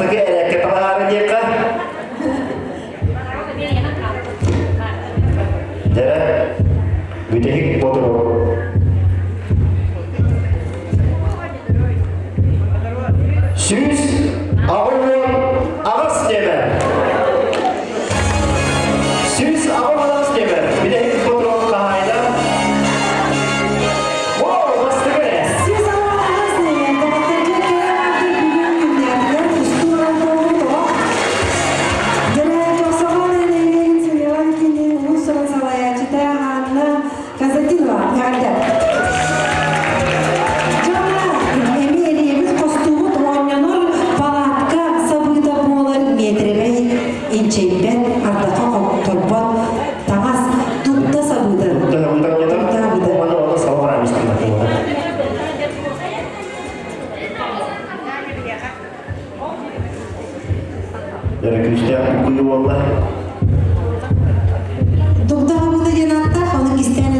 A: Бастакы эрээккэ талаһаары диэххэ. Дьэрэ, бүтэһик ботуруон. 188 нүөмэр. 188 нүөмэр. Бүтэһик ботуруон хаһаайына. О, бастакы эрэ.
B: Константинова, эҕэрдэ! Дьоно, эмиэ эриэбит хостуубут оонньонор палатка сабыыта буолар миэтирэмэй инчэйбэт, ардахха хотторбот таҥас тутта сабыыта.
A: Тутта сабыыта оонньонор.
B: Тутта сабыыта.
A: Ону ону салҕаан истим. Дьэ, күүстээх буккуйуу буолла.
B: Дугдаҕабыта диэн ааттаах, ону кистээн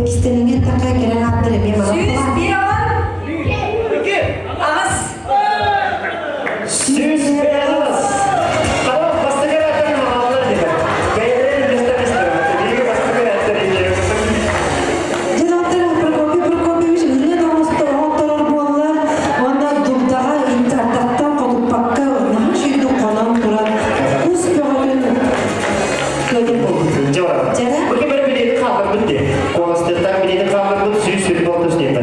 B: кистэлэҥин эттэххэ кэлэн ааттар эмиэ
D: 101 алан. Аҕыс.
A: 101! Tamam, бастакы эрээттэр маҕаллар диэн. Бэйэлэрин үллэстэн истэр. Биһиги бастакы эрээттэр
B: Дьэ, Прокопий Прокопьевич ырыа да оҥотторор буолла уонна дугдаҕа ардахтан хотуппакка наһаа үчүгэйдик хонон туран кус бөҕөтүн кыайар буолбут.
A: Дьэ барар.
B: Дьэ,
A: Бу ким эрэ билиэти хаалларбыт дии. Куоластыахтаах билиэти хаалларбыт 126 диэтэ.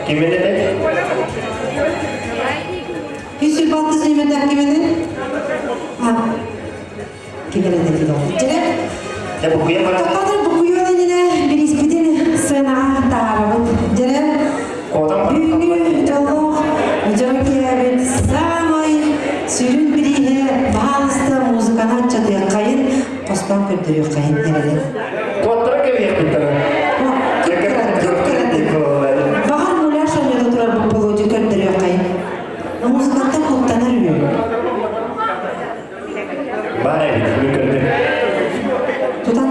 A: Кимин этэ?
B: 126 нүөмэрдээх кимини? А, кимин этэ Дьэ,
A: Дьэ, букуйа барар.
B: Тоқтатыр букуйуон иннинэ бириспитин сыанаҕа таһаарабыт. Дьэ,
A: Куотан
B: бүгүҥҥү дьоллоох дьон киэһэбит саамай сүрүн бирииһэ баһаалыста музыканы аччатыаххайын, хостоон көрдөрүөххэйин эрэлин.
A: Куоттара кэбиһиэхпиттэрэ.
B: Кып-кыратык. Баҕар муляж оонньото турар Володя көрдөрүөххэйин. Музыкаттан куттанар үһү.
A: Баар эбит, мин көрдүм.
B: Тутан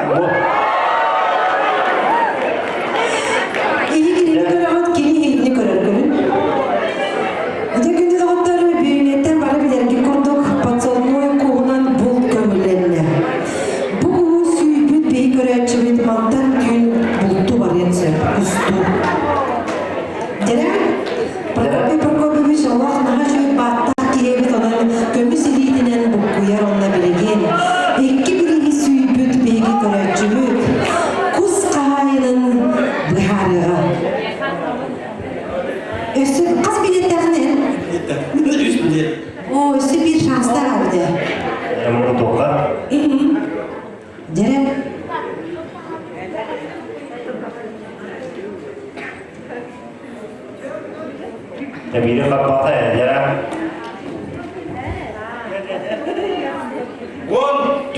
A: Бу.
B: Киһи кинини көрөҕүт, кини иһитини көрөр көрүн. Ити күндү доҕоттор, бүгүҥҥэттэн бары билэргит курдук подсолнуй куһунан булт көҥүллэннэ. Бу куһу сүүйбүт биһи көрөөччүбүт мантан түүн булту барыан сөп, кустуу. Дьэрэ, Прокопий Прокопьевич олох наһаа үчүгэй бааттаах киһи эбит, онон көмүс илиитинэн буккуйар онно билигин. Икки бирииһи сүүйбүт биһиги көрөөччүбүт кус хаһаайынын быһаарыаҕа. Өссө хас билиэттээххин
F: Үс билиэт.
B: Оо, өссө биир шанстаах эбит ээ.
A: Мурутуохха.
B: Дьэрэ,
A: Биири харбаата ээ, дьэрэ.
F: 14.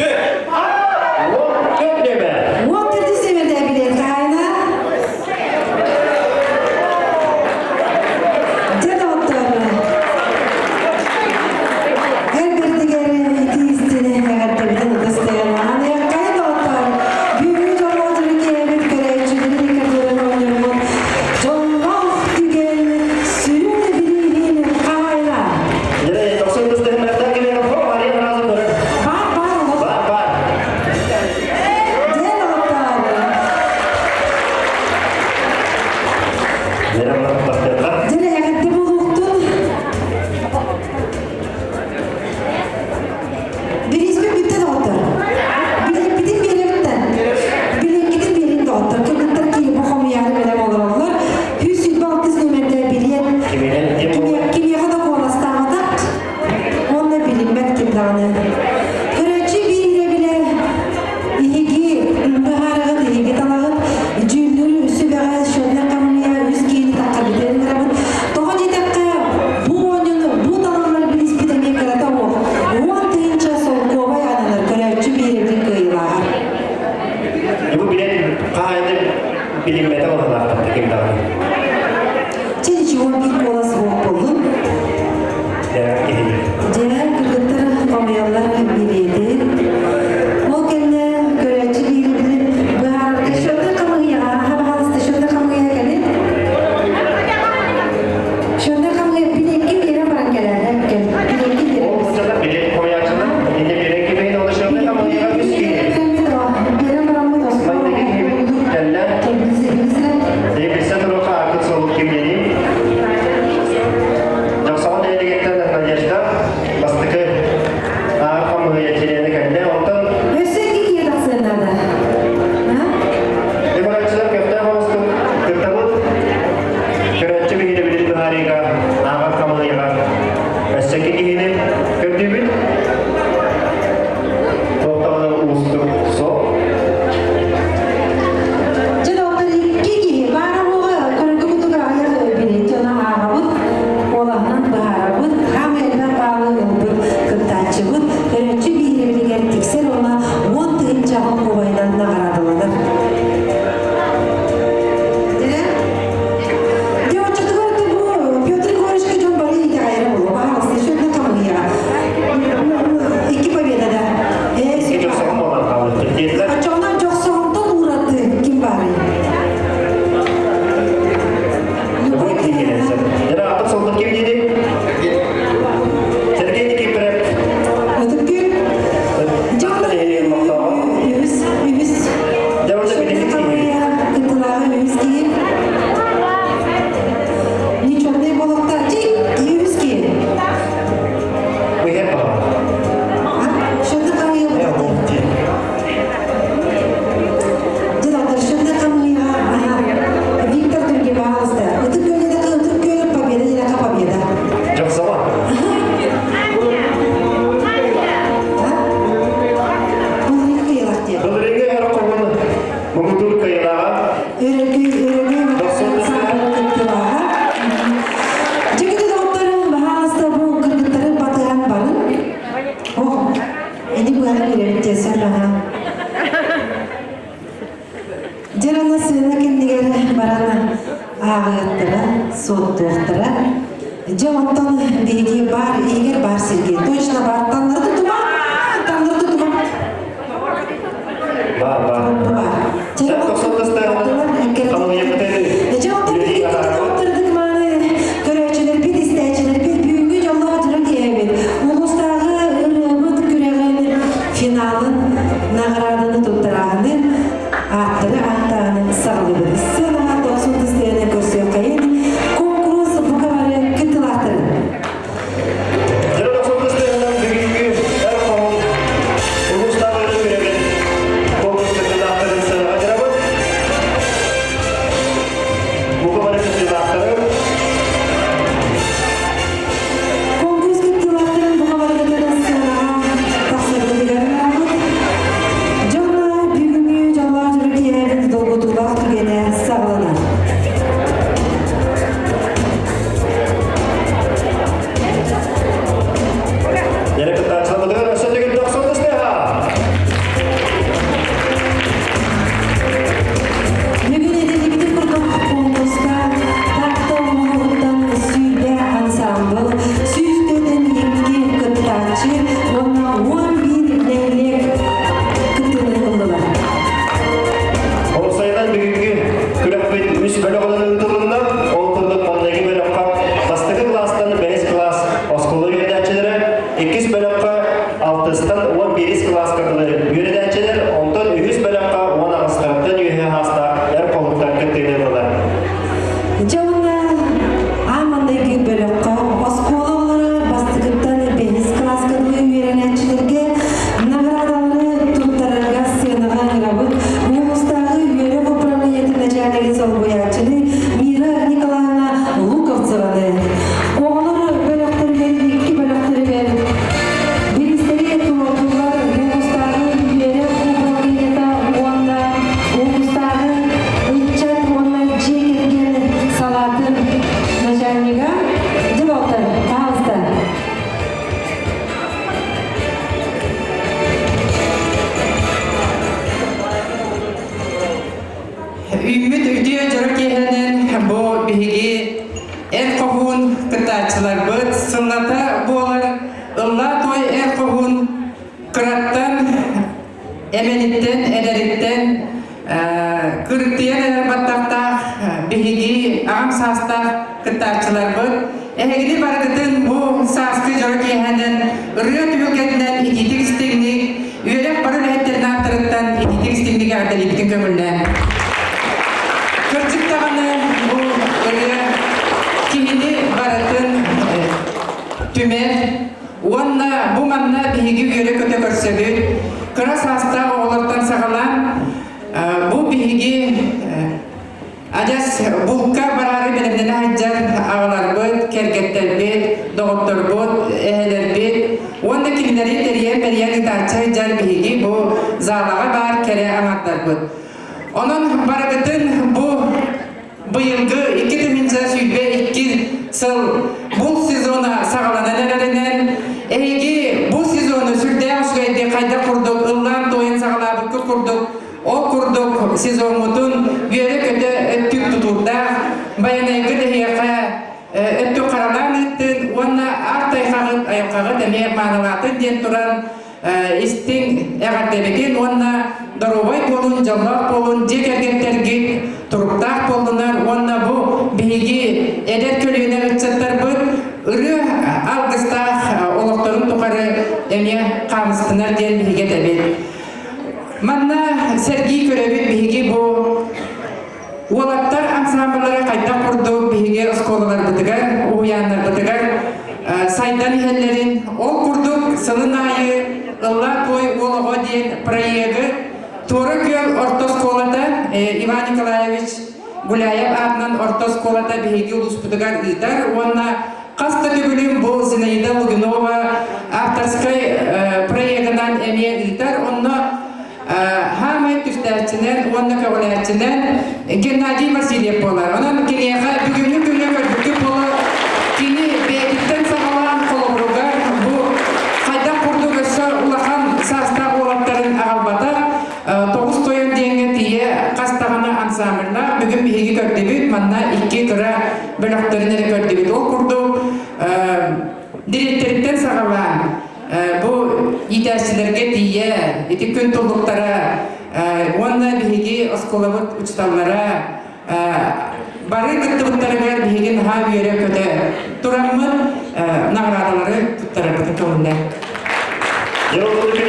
A: 14 нөмер.
B: 14 сэмэрдээ билиэт хаһаайына. Дьэ, доҕоттор, эр бэрдигэр ити истини эҕэрдэбитин ытыс тыанаан айаххай доҕоттор, бүгүҥҥү дьоллоох дьону көрөөччүлэрин иккардыларын оонньоммут дьоллоох түгэн сүрүн бирииһин хаһаайына.
A: Дьэ, 99 тыһымнардан кимиэхэ хо, Мария разом көрөр.
B: Баар, баар олох.
A: Бар, бар.
B: Дьэ, доҕоттор.
A: Дьэ, бастыахха.
B: Дьэ, эҕэрдэ буолуохтун. Бирииспит бүттэ доҕоттор. Билиэппитин биэрэбиттэн. Билиэккитин биэрин доҕоттор. Кыргыттар киһи бу хомуйаары бэлэм олороллор. 126 нүөмэрдээх билиэт
A: Киминэн ким буолар?
B: кимиэхэ да куоластаабатах уонна билиммэт ким даҕаны. Көрөөччү биир билэр иһиги быһаарыгыт, иһиги талаҕыт, дьүүллүүр сүбэҕэ счетнай хамыыйа үс киһини тахха бүтэрин барабыт. Тоҕо диэтэххэ, бу оонньууну, бу талаллар билиспит эмиэ кырата суох. 10 000 солкуобай ананар көрөөччү биэрэбилин кыайыылааҕар.
A: Бу билет хаһаайыны билиммэтэ быһыылаахпыт ким даҕаны.
B: Чэ, ничего, биир куолас суох буоллун.
A: Дьэ, киһи.
B: Дьэ, кыргыттар хомуйаллар билиэтин. Ол кэннэ көрөөччү биэрэбилин быһаарарга
A: кыайыылааҕа.
B: Өрөгөй, өрөгөй вокал кыттыылааҕа. Дьэ, доҕотторум, баһаалыста бу кыргыттары батыһан барын. Ох, эни быһа биэрэбит диэсэр баҕа. Дьэ, сыана кэннигэр баран ааҕыахтара, суоттуохтара. Дьэ, оттон биһиги бар, иһигэр бар Сергей. Точно бар. Таннары тутума! Таннары тутума!
A: Бар, бар.
B: Бар.
A: Сәт 90
B: Дьэ, оттон биһиги кытта мааны көрөөччүлэрбит, истээччилэрбит бүгүҥҥү дьоллоох дьоро киэһэбит. Улуустааҕы ырыабыт күрэҕин финалын наҕарааданы туттарааһыны ааттары ааттааһыны саҕалыыбыт. Сыанаҕа 90 тыстыйаны көрсүөххэйин. Куонкурус бука бары кыттыылаахтарын.
A: Дьоро 90 тыстыйанан бүгүҥҥү эр хоһун улуустааҕы ырыа күрэҕин конкурс кыттыылаахтарын сыанаҕа дьарабыт. Бука бары кыттыылаахтарын
B: Конкурс кыттыылаахтарын бука барыгытын сыанаҕа тахсаргытыгар ыҥырабыт. Дьонно бүгүҥҥү дьоллоох дьоро киэһэбит долгутуулаах түгэнэ саҕаланар.
A: Яна кыттааччыларбытыгар өссө төгүл 90 тыстыаха.
B: Бүгүн этиллибитин курдук конкурска Таатта улууһуттан 20 ансаамбыл, 142 кыттааччы уонна 11 нэһилиэк кыттыыны ыллылар.
A: Уопсайынан бүгүҥҥү күрэхпит үс бөлөҕүнэн ыытылынна. Ол курдук маҥнайгы бөлөххө бастакы кылаастан бэһис кылаас оскуола үөрэнээччилэрэ, иккис бөлөххө алтыстан 11 кылааска дылы үөрэнээччилэр, онтон үһүс бөлөххө 18-тан үөһэ саастаах эр хоһуттар кыттыыны ыллылар.
B: Дьэ уонна аан маҥнайгы бөлөххө оскуола оҕолоро бастакыттан бэһис кылааска дылы үөрэнээччилэргэ наҕараадалары туттарарга сыанаҕа ыҥырабыт. Улуустааҕы үөрэх управлениетын начальнигын солбуйааччыны Мира Николаевна Луковцеваны. Оҕолор бөлөхтөрүгэр икки бөлөхтөрүгэр бириистэри туруордулар улуустааҕы үөрэх управлениета уонна улуустааҕы ыччат уонна дьиэ кэргэн салаатын начальнига Дьэ, пожалуйста.
C: Үүммүт үтүө дьоро киэһэнэн бу биһиги эр хоһуун кыттааччыларбыт сыллата буолар ыллаа той эр хоһуун кыраттан эмэниттэн эдэриттэн кырыктыйан эрэр баттахтаах биһиги аҕам саастаах кыттааччыларбыт эһигини барыгытын бу сааскы дьоро киэһэнэн ырыа түһүлгэтинэн итиитик истиҥник үөрэх бары үлэһиттэрин ааттарыттан итиитик истиҥник эҕэрдэлиибитин көҥүллээн. Кырдьык даҕаны бу ырыа киһини барытын түмэр уонна бу манна биһиги үөрэ-көтө көрсөбүт. Кыра саастаах оҕолортон саҕалаан бу биһиги Адьас булка бараары бэлэмнэнэ сылдьар аҕаларбыт, кэргэттэрбит, доҕотторбут, эһэлэрбит уонна кинилэри тэрийэн-бэрийэн ыытааччы сылдьар биһиги бу залаҕа баар кэрэ аҥардарбыт. Онон барыгытын бу быйылгы 2022 сыл бул сезона саҕаланан эрэринэн эһиги бу сезону сүрдээх үчүгэйдик хайдах курдук ыллаан-туойан саҕалаабыккыт курдук Ол курдук сезоммутун үөрэ-көтө өттүк тутуурдаах, Байанайгыт эһиэхэ өттүк харалаан ыыттын уонна аар тайҕаҕыт айылҕаҕыт эмиэ маанылаатын диэн туран истиҥ эҕэрдэбитин уонна доруобай буолун, дьоллоох буолун, дьиэ кэргэттэргит туруктаах буоллунар уонна бу биһиги эдэр көлүөнэ ыччаттарбыт ырыа алгыстаах олохторун тухары эмиэ хаамыстынар диэн биһиги этэбит. Манна сэргии көрөбүт биһиги бу уолаттар ансамбллара хайдах курдук биһиги оскуолаларбытыгар, уһуйааннарбытыгар сайдан иһэллэрин, ол курдук сылын аайы Ыллаа туой уол оҕо диэн проегы Туора Күөл орто оскуолата Иван Николаевич Гуляев аатынан орто оскуолата биһиги улууспутугар ыытар уонна хас да төгүлүн бу Зинаида Лугинова авторскай проегынан эмиэ ыытар. Онно хаамай түстээччи
G: иитээччинэн уонна көҕүлээччинэн Геннадий Васильев буолар. Онон киниэхэ бүгүҥҥү күҥҥэ көрбүккүт буолуо, кини бэйэтиттэн саҕалаан холобуругар бу хайдах курдук өссө улахан саастаах уолаттарын аҕалбата, Тоҕус тойон диэҥҥэ тиийэ хас даҕаны ансамбльнаах бүгүн биһиги көрдүбүт, манна икки кыра бөлөхтөрүн эрэ көрдүбүт. Ол курдук дириэктэриттэн саҕалаан бу иитээччилэргэ тиийэ ити күн туллуктара уонна биһиги оскуолабыт учууталлара бары кыттыбыттарыгар биһиги наһаа үөрэ-көтө тураммыт наҕараадалары туттарарбытын көҥүллээн.
A: Дьыл күнү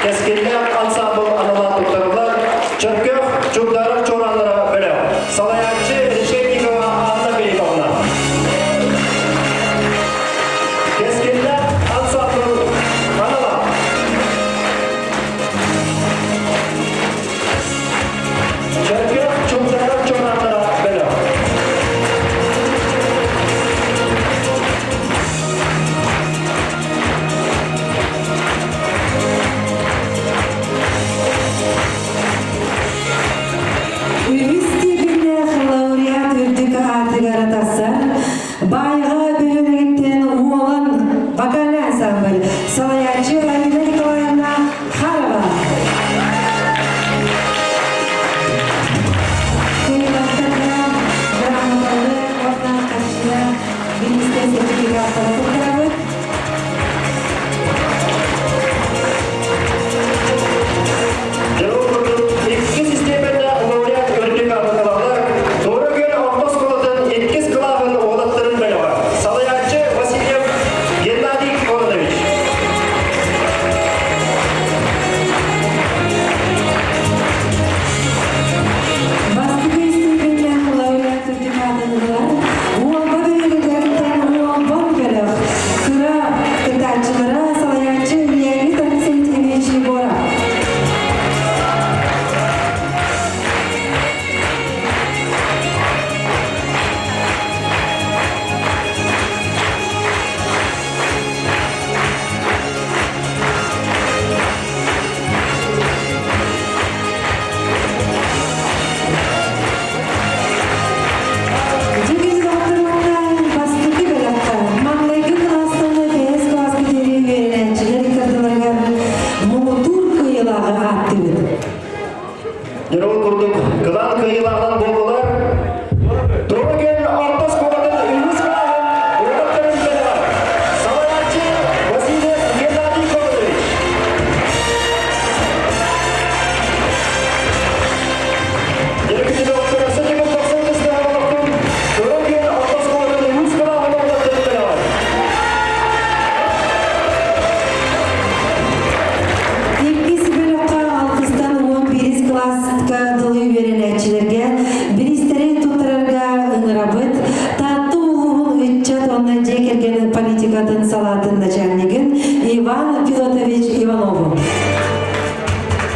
A: кэскиллээх ансамбл аналаан туттарыллар Чөркөөх Чугдаарар чуорааннара бөлөх. Салайааччы Решетникова Анна Филипповна. Кэскиллээх ансамбл анала. Чөркөөх Чугдаарар чуорааннара бөлөх.
B: Үһүс степеннээх лауреат үрдүк аатыгар тахсар Байҕа бөһүөлэгиттэн Уолан вокальнай ансамбль салайааччы Алина Николаевна Харова. Кыайыылаахтарга грамоталы уонна харчыга бириистэр сертификаттары туттарабыт.
A: Дьоруой курдук иккис истиэпэннээх лауреат үрдүк аатылалар Туора Күөл орто оскуолатын иккис кылааһын уолаттарын бөлөҕө. Салайааччы Васильев Геннадий Кононович.
B: Бастакы истиэпэннээх лауреат үрдүк аатылалар Уолба бөһүөлэгиттэн Уолбан бөлөх кыра кытааччылара салайааччы Леонид Алексеевич Егоров. Бастакы бөлөххө маҥнайгы кылаастан бэһис кылааска диэри үөрэнээччилэр ыккардыларыгар муҥутуур кыайыылааҕы ааттыыбыт.
A: Дьоруой курдук кылаан кыайыылааҕынан буоллулар. Туора Күөл орто оскуолатын үһүс кылааһын уолаттарын бөлөҕө. Салайааччы Васильев Геннадий Кононович.
B: Иккис бөлөххө алтыстан 11 кылааска дылы үөрэнээччилэргэ бириистэри туттарарга ыҥырабыт. Таатта улууһун ыччат уонна дьиэ кэргэн политикатын салаатын начальнигын Иван Федотович Иванову.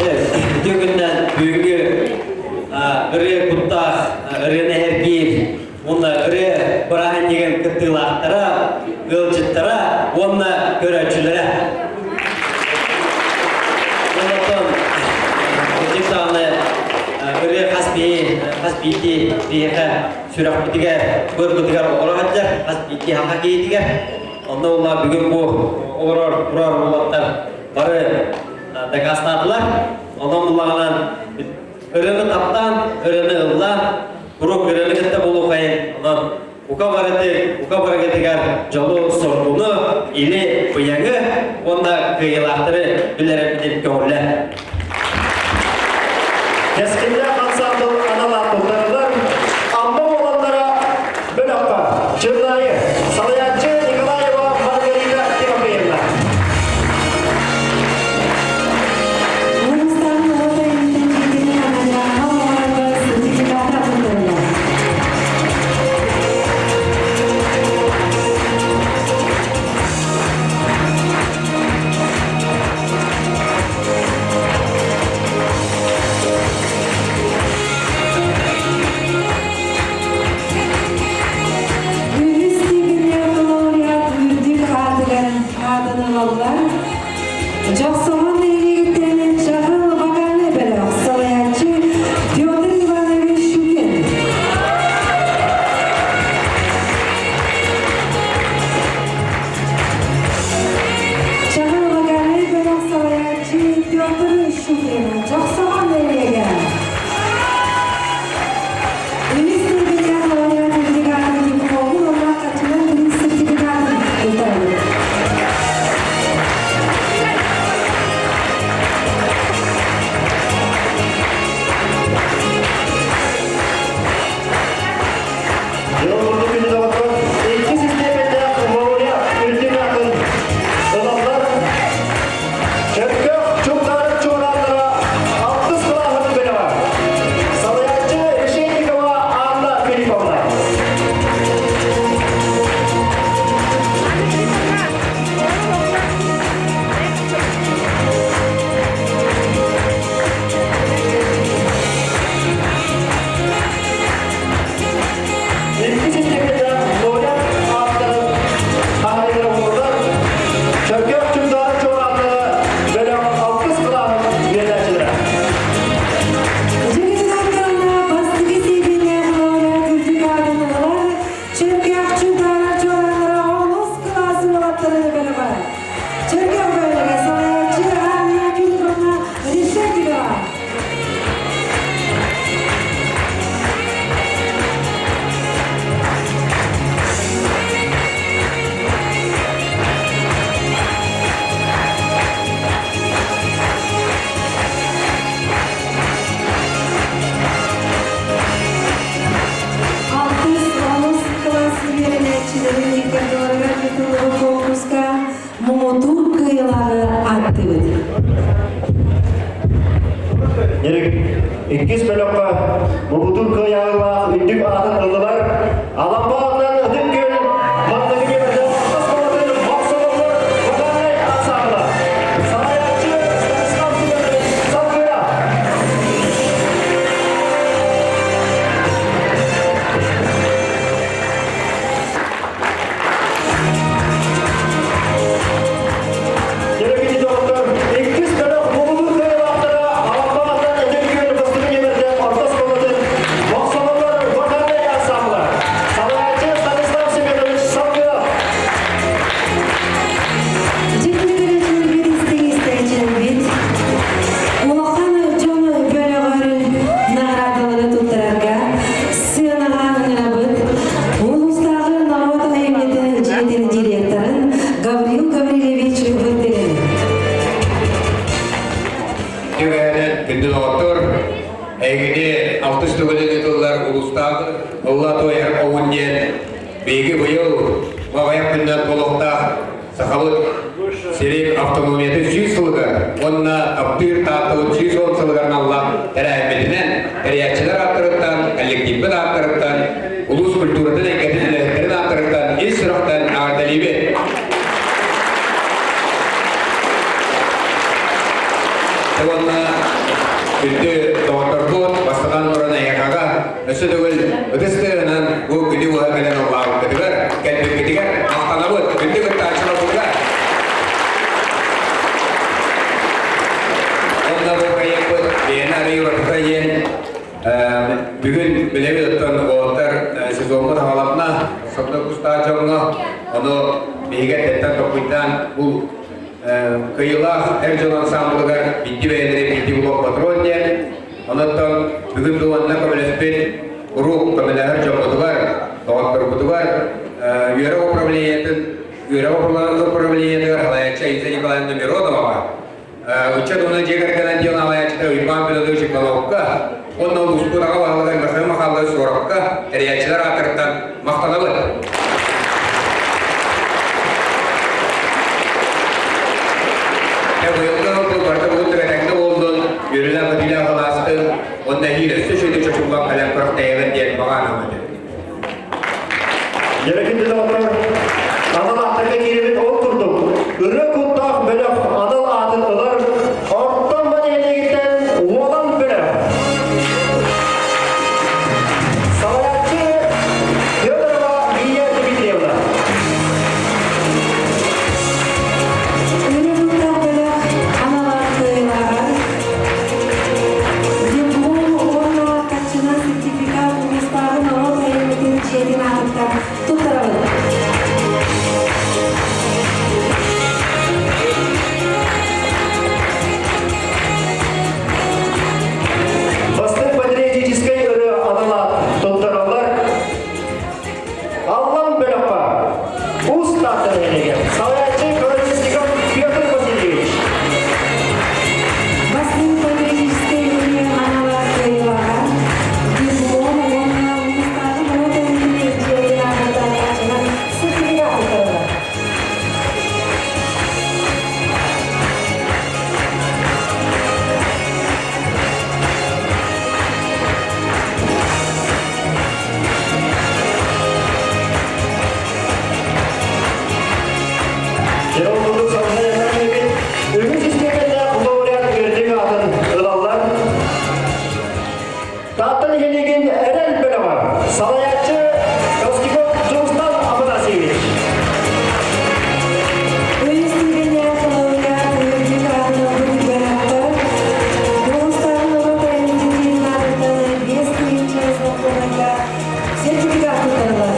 H: Үтүө күннэн бүгүҥҥү ырыа куттаах ырыаны эргиир уонна ырыа бырааһынньыгын кыттыылаахтара, ыалдьыттара уонна көрөөччүлэрэ. Онтон кырдьык даҕаны ырыа хас биир хас биирдии биһиэхэ сүрэхпитигэр, быарбытыгар олоро сылдьар, хас биирдии хаха киһитигэр. Онно ула бүгүн бу олорор турар уолаттар бары дакаастаатылар. Онон буллаҕынан ырыаны таптаан, ырыаны ыллаан, куруук ырыаны кытта буолуохайын. Онон ука барыты, ука барыгытыгар дьолу-соргуну, или быйаҥы уонна кыайыылаахтары билэрбитин көҕүлэ.
A: Кэскиллээх ансамбл анал ааттарылар Амма уолаттара бөлөххө Чырнаайы салайааччы Николаева Маргарита Тимофеевна.
B: Улуустааҕы норуот айымньытын дьиэтин анарааҕа оҥорорго сертификаты туттарыллар.
A: Иккис бөлөххө муҥутуур кыайыылаах үрдүк аатын ыллылар. Алампа аатынан Ытык Күөл маҥнайгы нүөмэрдээх орто оскуолатын Мохсоҕоллор вокальнай ансаамбыла. Салайааччы Станислав Семенович Салгыра. Дорогие доктор, иккис бөлөх муҥутуур кыайыылаахтара Алампа аатынан Ытык Күөл бастакы нүөмэрдээх орто оскуолатын Мохсоҕоллор вокальнай ансаамбыла. Салайааччы Станислав Семенович Салгыров.
B: Дьиҥ истээчилэрбит, улахан дьон бөлөҕөр наҕараадалары туттарарга сыанаҕа ыҥырабыт улуустааҕы норуот айымньытын дьиэтин директорын Гаврил Гаврильевич Вырдылин.
I: Түгэнэн күндү доҕоттор, эйгини алтыс төгүлүн ыытыллар улуустааҕы Ылла туойар оҕун диэн биһиги быйыл аҕыйах күннэн буолуохтаах Сахабыт сирин автономиятын 100 сылыгар уонна таптыыр Тааттабыт 110 сылыгар аналлаах тэрээһиммитинэн тэрийээччилэр ааттарыттан, коллективпыт ааттарыттан, улуус культуратын эйгэтин үлэһиттэрин ааттарыттан ис сүрэхтэн эҕэрдэлиибит! Уонна күндү доҕотторбут, бастатан туран эйиэхэҕэ өссө төгүл ытыс тыаһынан бу күнү быһа кэлэн ыллаабыккытыгар, кэлбиккитигэр махтанабыт, күндү кыттааччыларбытыгар! Уонна бу проекпыт бэйэни арыйыы уратыта диэн бүгүн билэбит оттон уолаттар сезоммут хаҕаланна, сонно кустаах дьоҥҥо, ону биһиги эрдэттэн толкуйдаан бу кыайыылаах эр дьон ансаамбылыгар биирдии бэйэлэри биирдии блок патрон диэн, онуттан бүгүн бу уонна көмөлөспүт куруук көмөлөһөр дьоммутугар, доҕотторбутугар үөрэх управлениетын үөрэх управлениетыгар салайааччы Аиса Николаевна Мироноваҕа, ыччат уонна дьиэ кэргэн отделын салайааччыта Уйбаан Федотович Ивановка уонна улууспут аҕа баһылыгар Михаил Михайлович Суоровка тэрийээччилэр ааттарыттан махтанабыт. Быйылгы сыл барыта бугун этэҥҥэ буоллун, үөрүүлээх-көтүүлээх алаастын уонна эһиил өссө үчүгэйдик чочуллан кэлэн күрэхтэһиэҕин диэн баҕа анаабыт.
A: Дьэрэ доҕоттор, анал ааттарга киирэбит ол курдук, ырыа куттаах бөлөх анал аатын ылар Ортон нэһилиэгиттэн Уолан бөлөх. Салайааччы Федорова Лия Дмитриевна.
B: Ырыа куттаах бөлөх анал аат кыайыылааҕар Диплом уонна харчынан сертификат улуустааҕы норуот айымньытын дьиэтин аатыттан туттарабыт.
A: Бастыҥ патриотическай ырыа анал аат туттараллар Аллан бөлөххө Уус Таатта нэһилиэгэр салайааччы Колесников Петр Васильевич.
B: Бастыҥ патриотическай ырыа анал аат кыайыылааҕа диплом уонна улуустааҕы норуот айымньытын дьиэтин аатыттан харчынан сертификат туттараллар.
A: Дьэ, ол курдук салгыы үгүс истиэпэннээх лауреат үрдүк аатын ылаллар. Таатта нэһилиэгин Эрэл бөлөҕө салайааччы Костиков Дьулустан Афанасьевич.
B: Үс лауреат үрдүк аатын ылбыт бөлөхтөр улуустааҕы норуот айымньытын аатыттан 5 тыһыынча солкуобайга сертификат туттарыллар.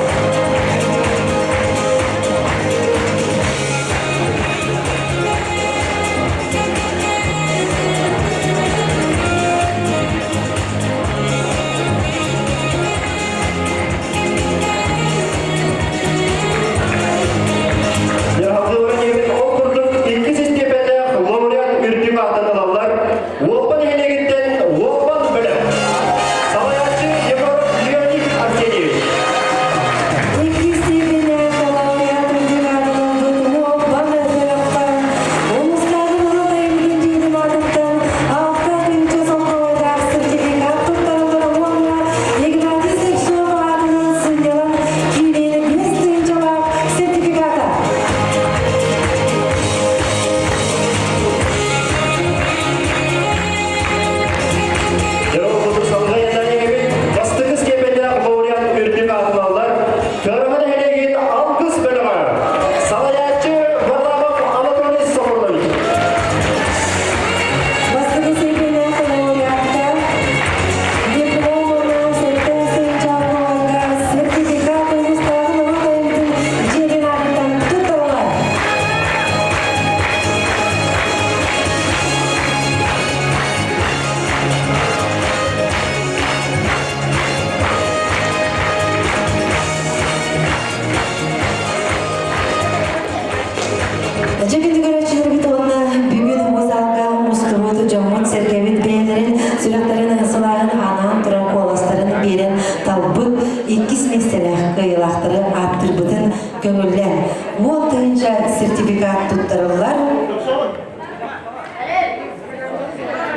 B: Көҥүллэн 10 тыһыынча сертификат туттарыллар.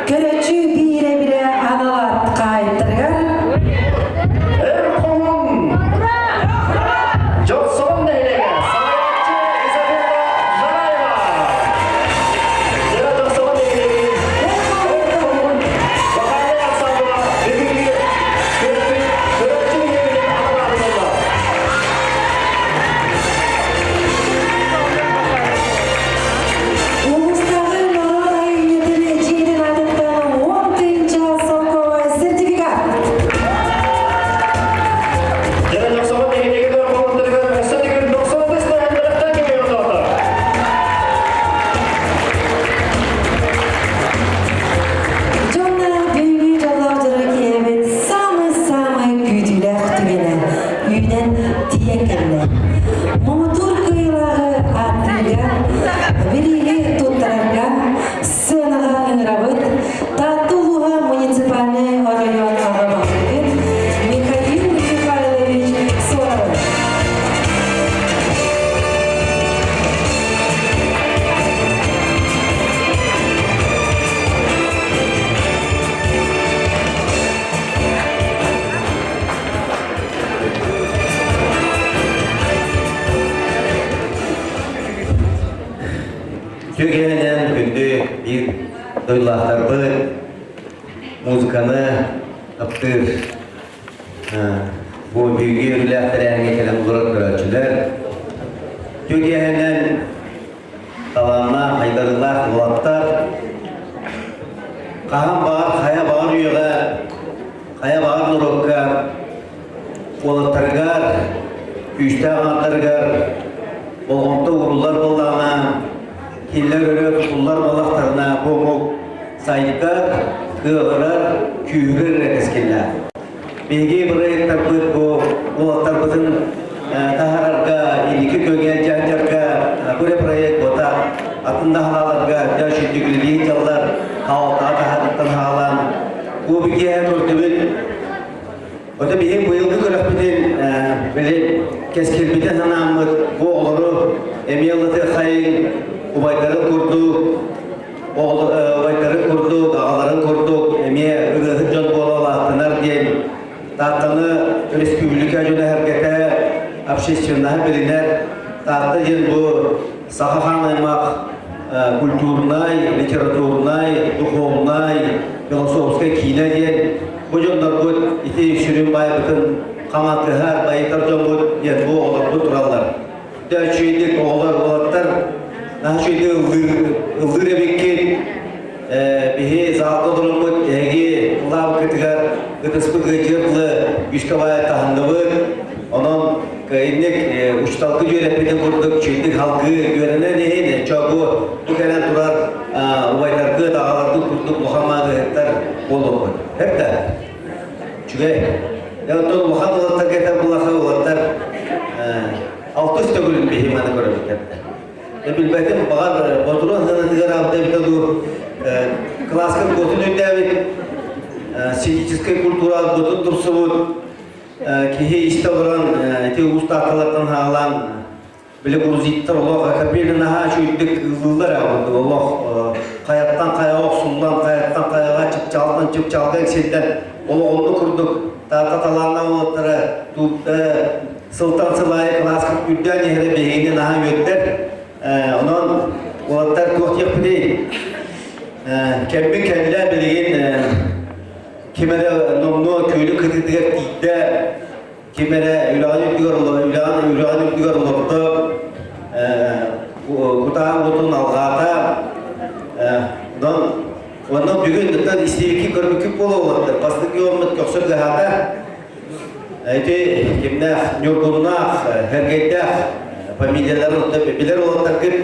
B: Көрөөччү биһирэбилэ анал аат хаһаайыттарыгар
A: Эр Хоһуун Дьохсоҕон нэһилиэгэ салайааччы Изабелла Жараева. Дьэ, Дьохсоҕон нэһилиэгин Эр Хоһуун вокальнай ансамбла бүгүҥҥү көрбүт көрөөччү биһирэбилин анал аатын ылла.
B: Улуустааҕы норуот айымньытын дьиэтин аатыттан 10 тыһыынча солкуобай сертификат.
A: Дьэ, Дьохсоҕон нэһилиэгин эр хоһууннарыгар өссө төгүл 95 бэлэхтэн кэмэ отоото.
B: Дьонно бүгүҥҥү дьоллоох дьоро киэһэбит самый-самый күүтүүлээх түгэнэ үүнэн тиийэн кэллэ. Муҥутуур кыайыылааҕы ааттыырга, бирииһи туттарарга сценаҕа ыҥырабыт Таатта улууһа муниципальнай оройуон аҕа баһылыгын Михаил Михайлович Соровы.
J: Түгэнинэн күндү биир дойдулаахтарбыт, музыканы таптыыр бу бүгүҥҥү үөрүүлээх тэрээһиҥҥэ кэлэн олорор көрөөччүлэр, түгэнинэн талааннаах, айдарыылаах уолаттар, хаһан баҕар, хайа баҕар үйэҕэ, хайа баҕар норуокка уолаттарыгар, күүстээх ааттарыгар болҕомто ууруллар буоллаҕына, кинилэр өрө тутуллар буоллахтарына, бу омук сайдар, кыаҕырар, күүһүрэр эрэ кэскиллээх. Биһиги бырайыактарбыт бу уолаттарбытын таһаарарга, инники күөҥҥэ дьаһанарга бу эрэ проект буота атын да халааларга дьэ үчүгдүк үлэлии дьаллар, хаалтаҕа таһаарыттан хаалан бу киэһэ көрдүбүт. Ото биһиги быйылгы күрэхпитин били кэскилбитин санааммыт бу оҕолору эмиэ ылытыаххайын убайдарын курдук убайдарын курдук, аҕаларын курдук эмиэ ырыаһыт дьон буола улааттынар диэн Тааттаны республика дьоно-сэргэтэ общественноһы билинэр. Таатта диэн бу саха хаан аймах культурнай, литературнай, духовнай, философскай киинэ диэн бу дьоннорбут ити сүрүн байбытын хаҥатыһар, байытар дьоммут диэн бу оҕолорбут тураллар. Дьэ үчүгэйдик оҕолор уолаттар наһаа үчүгэйдик ыллыыр эбиккит. Биһи залга олороммут эһиги ылаабыккытыгар ытыспыт ыадьыаплы үскэ баайа таһынныбыт. Онон инник учууталгы үөрэппитин курдук үчүгэйдик халгыы үөрэнэн иһин чогу бу кэлэн турар убайдаргыт, аҕаларгыт курдук улахан мааныһыттар буолуохпут. Хэпта. Үчүгэй. Оттон улахан уолаттарга этэр булаха уолаттар алтыс төгүлүн биһи маны көрөбүт. Билбэтим, баҕар ботуруон сыанатыгар аабыта эбитэ дуу, кылааска ботун үрдээбит, сценическай культура ботун турсубут, киһи истэ олорон ити уустаахталартан хаалаан били грузиттар олох акапелла наһаа үчүгэйдик ыллыыллар ээ олох хайаттан хайаҕа охсуллан, хайаттан хайаҕа, чыпчаалтан чыпчаалга иксиллэн олох оннук курдук Таатта талааннаах уолаттара сылтан сыл аайы кылааска үрдээн иһэрэ биһигини наһаа үөрдэр. Онон уолаттар туох диэхпитий? Кэммин кэллэ билигин ким эрэ номнуо күөлү кытыытыгар тиийдэ, ким эрэ үрэҕин үрдүгэр үрэҕин үрдүгэр олордо, кутаан уотун алҕаата. Онон онно бүгүн ыттан истибиккин көрбүккүт буолуо уолаттар. Бастакы уоммут көхсөр гыһаата. Ити кимнээх Ньургуннаах, Сэргэйдээх фамилияларын билэр уолаттаргыт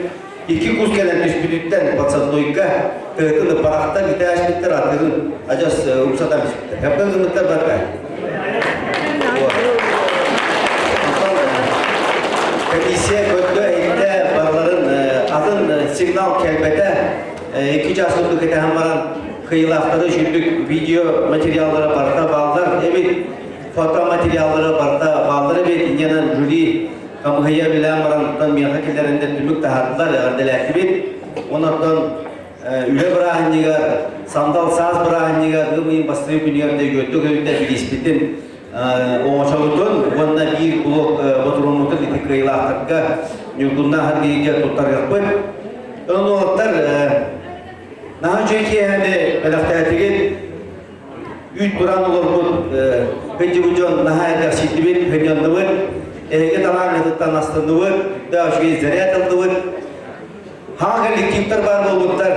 J: икки кус кэлэн түспүтүттэн подсаднойга тыатын парахтан итээспиттэр атыгын адьас умсатан түспүттэр. Хэппэ гыммыттар барда. Комиссия көрдө, иһиттэ, барыларын атын сигнал кэлбэтэ. 2 час курдук кэтэһэн баран кыйылаахтары үчүгдүк видео материаллара барыта бааллар эбит, фото материаллара барыта бааллар эбит. Инньэнэн жюри Хамыһыйа үлэлээн баран миэхэ киллэрэннэр түмүк таһаардылар, эҕэрдэлээтибит. Онон үлэ бырааһынньыгар, сандал саас бырааһынньыгар, ыам ыйын бастакы күнүгэр да үөрдүк көтүтэ билиспитин оҥочобутун уонна биир блок ботуруоммутун ити кыайыылаахтарга Ньургуннаах Аргыйга туттарыахпыт. Онон уолаттар наһаа үчүгэй киэһэни бэлэхтээтигит. Үүт туран олорбут кырдьыбыт дьон наһаа элбэхсийдибит, сынньанныбыт. Эһиги талааҥҥытыттан астынныбыт, да үчүгэй заряд ыллыбыт. Хаҥа коллективтар баар буолбуттар.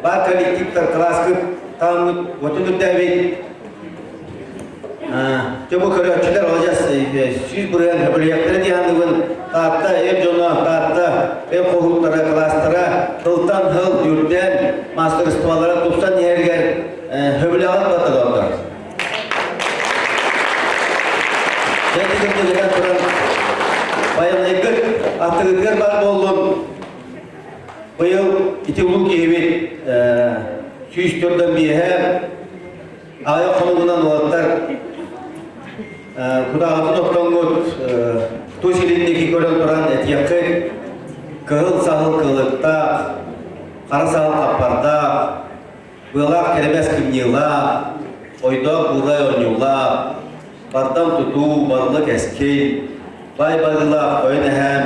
J: Баар коллективтар кылааскыт тааммыт отун үрдээбит. Дьэ бу көрөөччүлэр олдьас 100% хөбүлүйэхтэрэ диһанныгын Таатта эр дьоно, Таатта эр хоһууттара, кылаастара тылтан тыл үрдээн, маастарыстыбалара тупсан иһэригэр хөбүлэҕин баттадаллар. Дьэ кырдьыгынан туран байанайгыт аттыгытыгар баар буоллун. Быйыл ити улуу киһибит 145-э Аҕыйах хонугунан уолаттар кутааҕытын оттоҥҥут тус илинники көрөн туран этиэххит кыһыл саһыл кылыктаах, хара саһыл хаппардаах, быалаах кэрэмэс кымньыылаах, ойдоох буурай оонньуулаах, бардам тутуу, баллы кэскил, бай барыылаах ойон эһээм,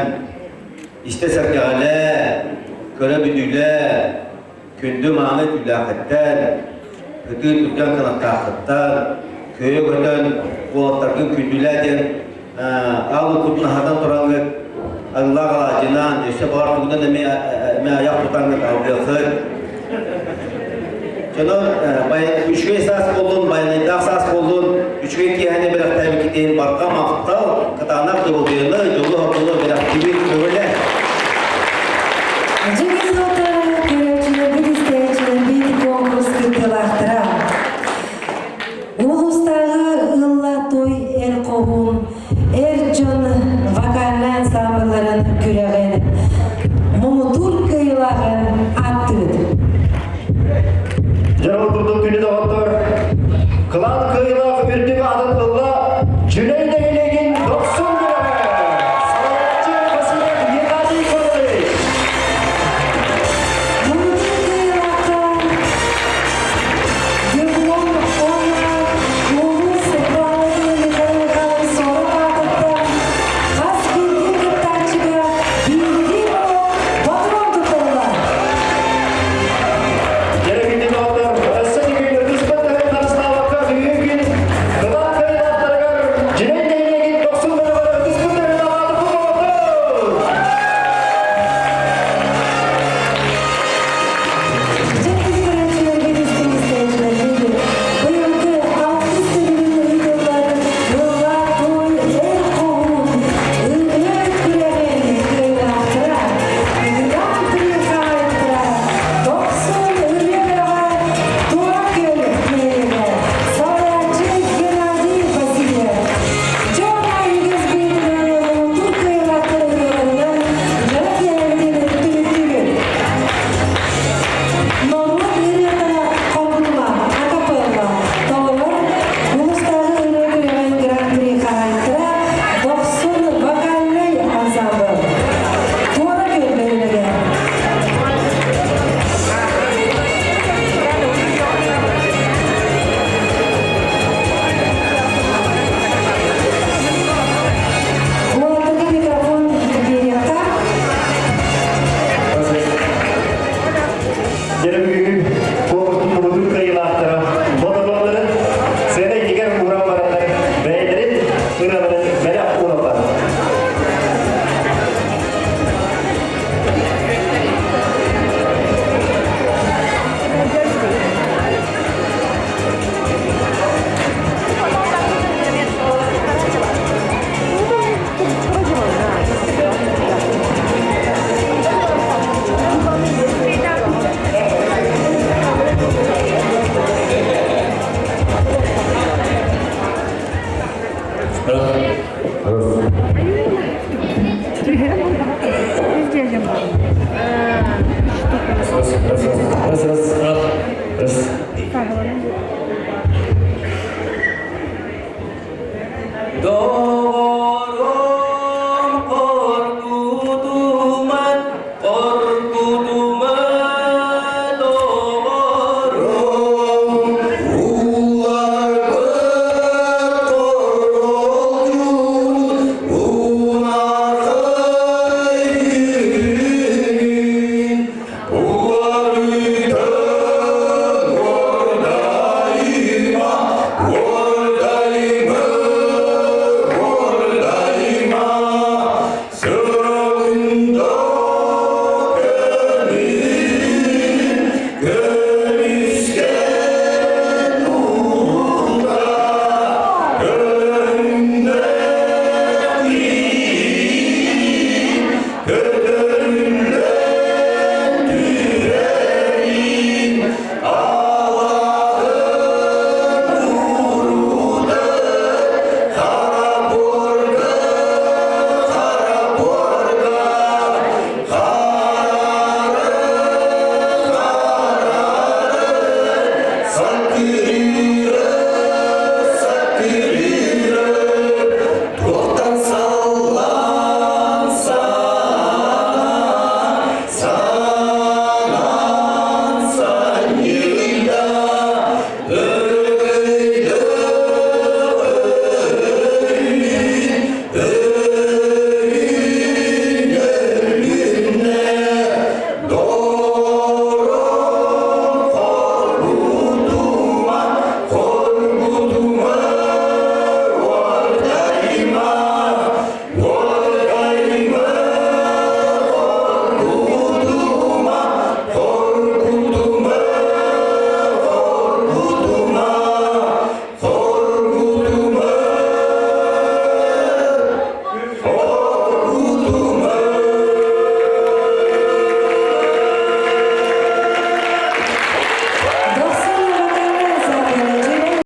J: истэ сэргэҕэлээ, көрө бүдүүлээ, Күндү мааны түүлээхиттэн, ытыы түргэн кынаттаахыттан, күөйэ көтөн уолаттаргын күндүлээ диэн аал уккутун аһатан тураҥҥыт, арыылаах алаадьынан, өссө баҕар тугунан эмиэ эмиэ айах тутаҥҥыт алгыахыт. Дьонон үчүгэй саас буоллун, байанайдаах саас буоллун, үчүгэй киэһэни бэлэхтээбиккитин барҕа махтал, кытаанах доруобуйаны, дьолу-соргуну бэлэхтиибит көҥүлэ.
B: Дьиҥ-иһин көрөөччүлэрбит, истээччилэрбит конкурс кыттыылаахтара. Улуустааҕы Ылла той эр хоһуун эр дьон вокальнай ансамблларын күрэҕин муҥутуур кыайыылааҕын ааттыыбыт.
A: Дьоро курдук күнү доҕоттор, кылаан кыайыылаах үрдүк аатын ылла Дьүлэй нэһилиэгин дохсун күрэҕэ! Салайааччы Васильев Геннадий Кононович!
B: Муҥутуур кыайыылаахха диплом уонна улуус баһылыгын Михаил Михайлович Соров аатыттан хас биирдии кыттааччыга биирдии олох патрон туттарыллар.
A: Дьэрэ доҕоттор, өссө төгүл ытыспыт таһын харыстаабакка бүгүн күн кылаан кыайыылаахтарыгар Дьүлэй нэһилиэгин дохсун бөлөҕөр ытыспыт таһын аҕаатыппыт доҕоттор!
B: Дьэ, көрөөччүлэрбит, истиҥ истээччилэрбит, быйылгы алтыс төгүлүн ыытыллар Ылла той эр хоһуун ырыа күрэҕин кыайыылаахтара Гран-при хаһаайыттара Дохсун ырыа бөлөҕө Тура Күөл нэһилиэгэ салайааччы Геннадий Васильев Дьон үгэс быһыытынан муҥутуур кыайыылаахтар ырыаларынан дьоро киэһэбитин түмүктүүбүт. Норуот ырыата хомулла, акапелла толорор улуустааҕы ырыа күрэҕин гран-при хаһаайыттара Дохсун вокальнай ансамбль. Туора Күөл бөһүөлэгэ. Уолаттарга микрофон биэриэххэ.
A: Дьэ бүгүн куорпутун муҥутуур кыайыылаахтара бодобоннорун сцена иннигэр ууран бараннар бэйэлэрин ырыаларын бэлэх уураллар. Раз, раз, раз, раз, раз, раз.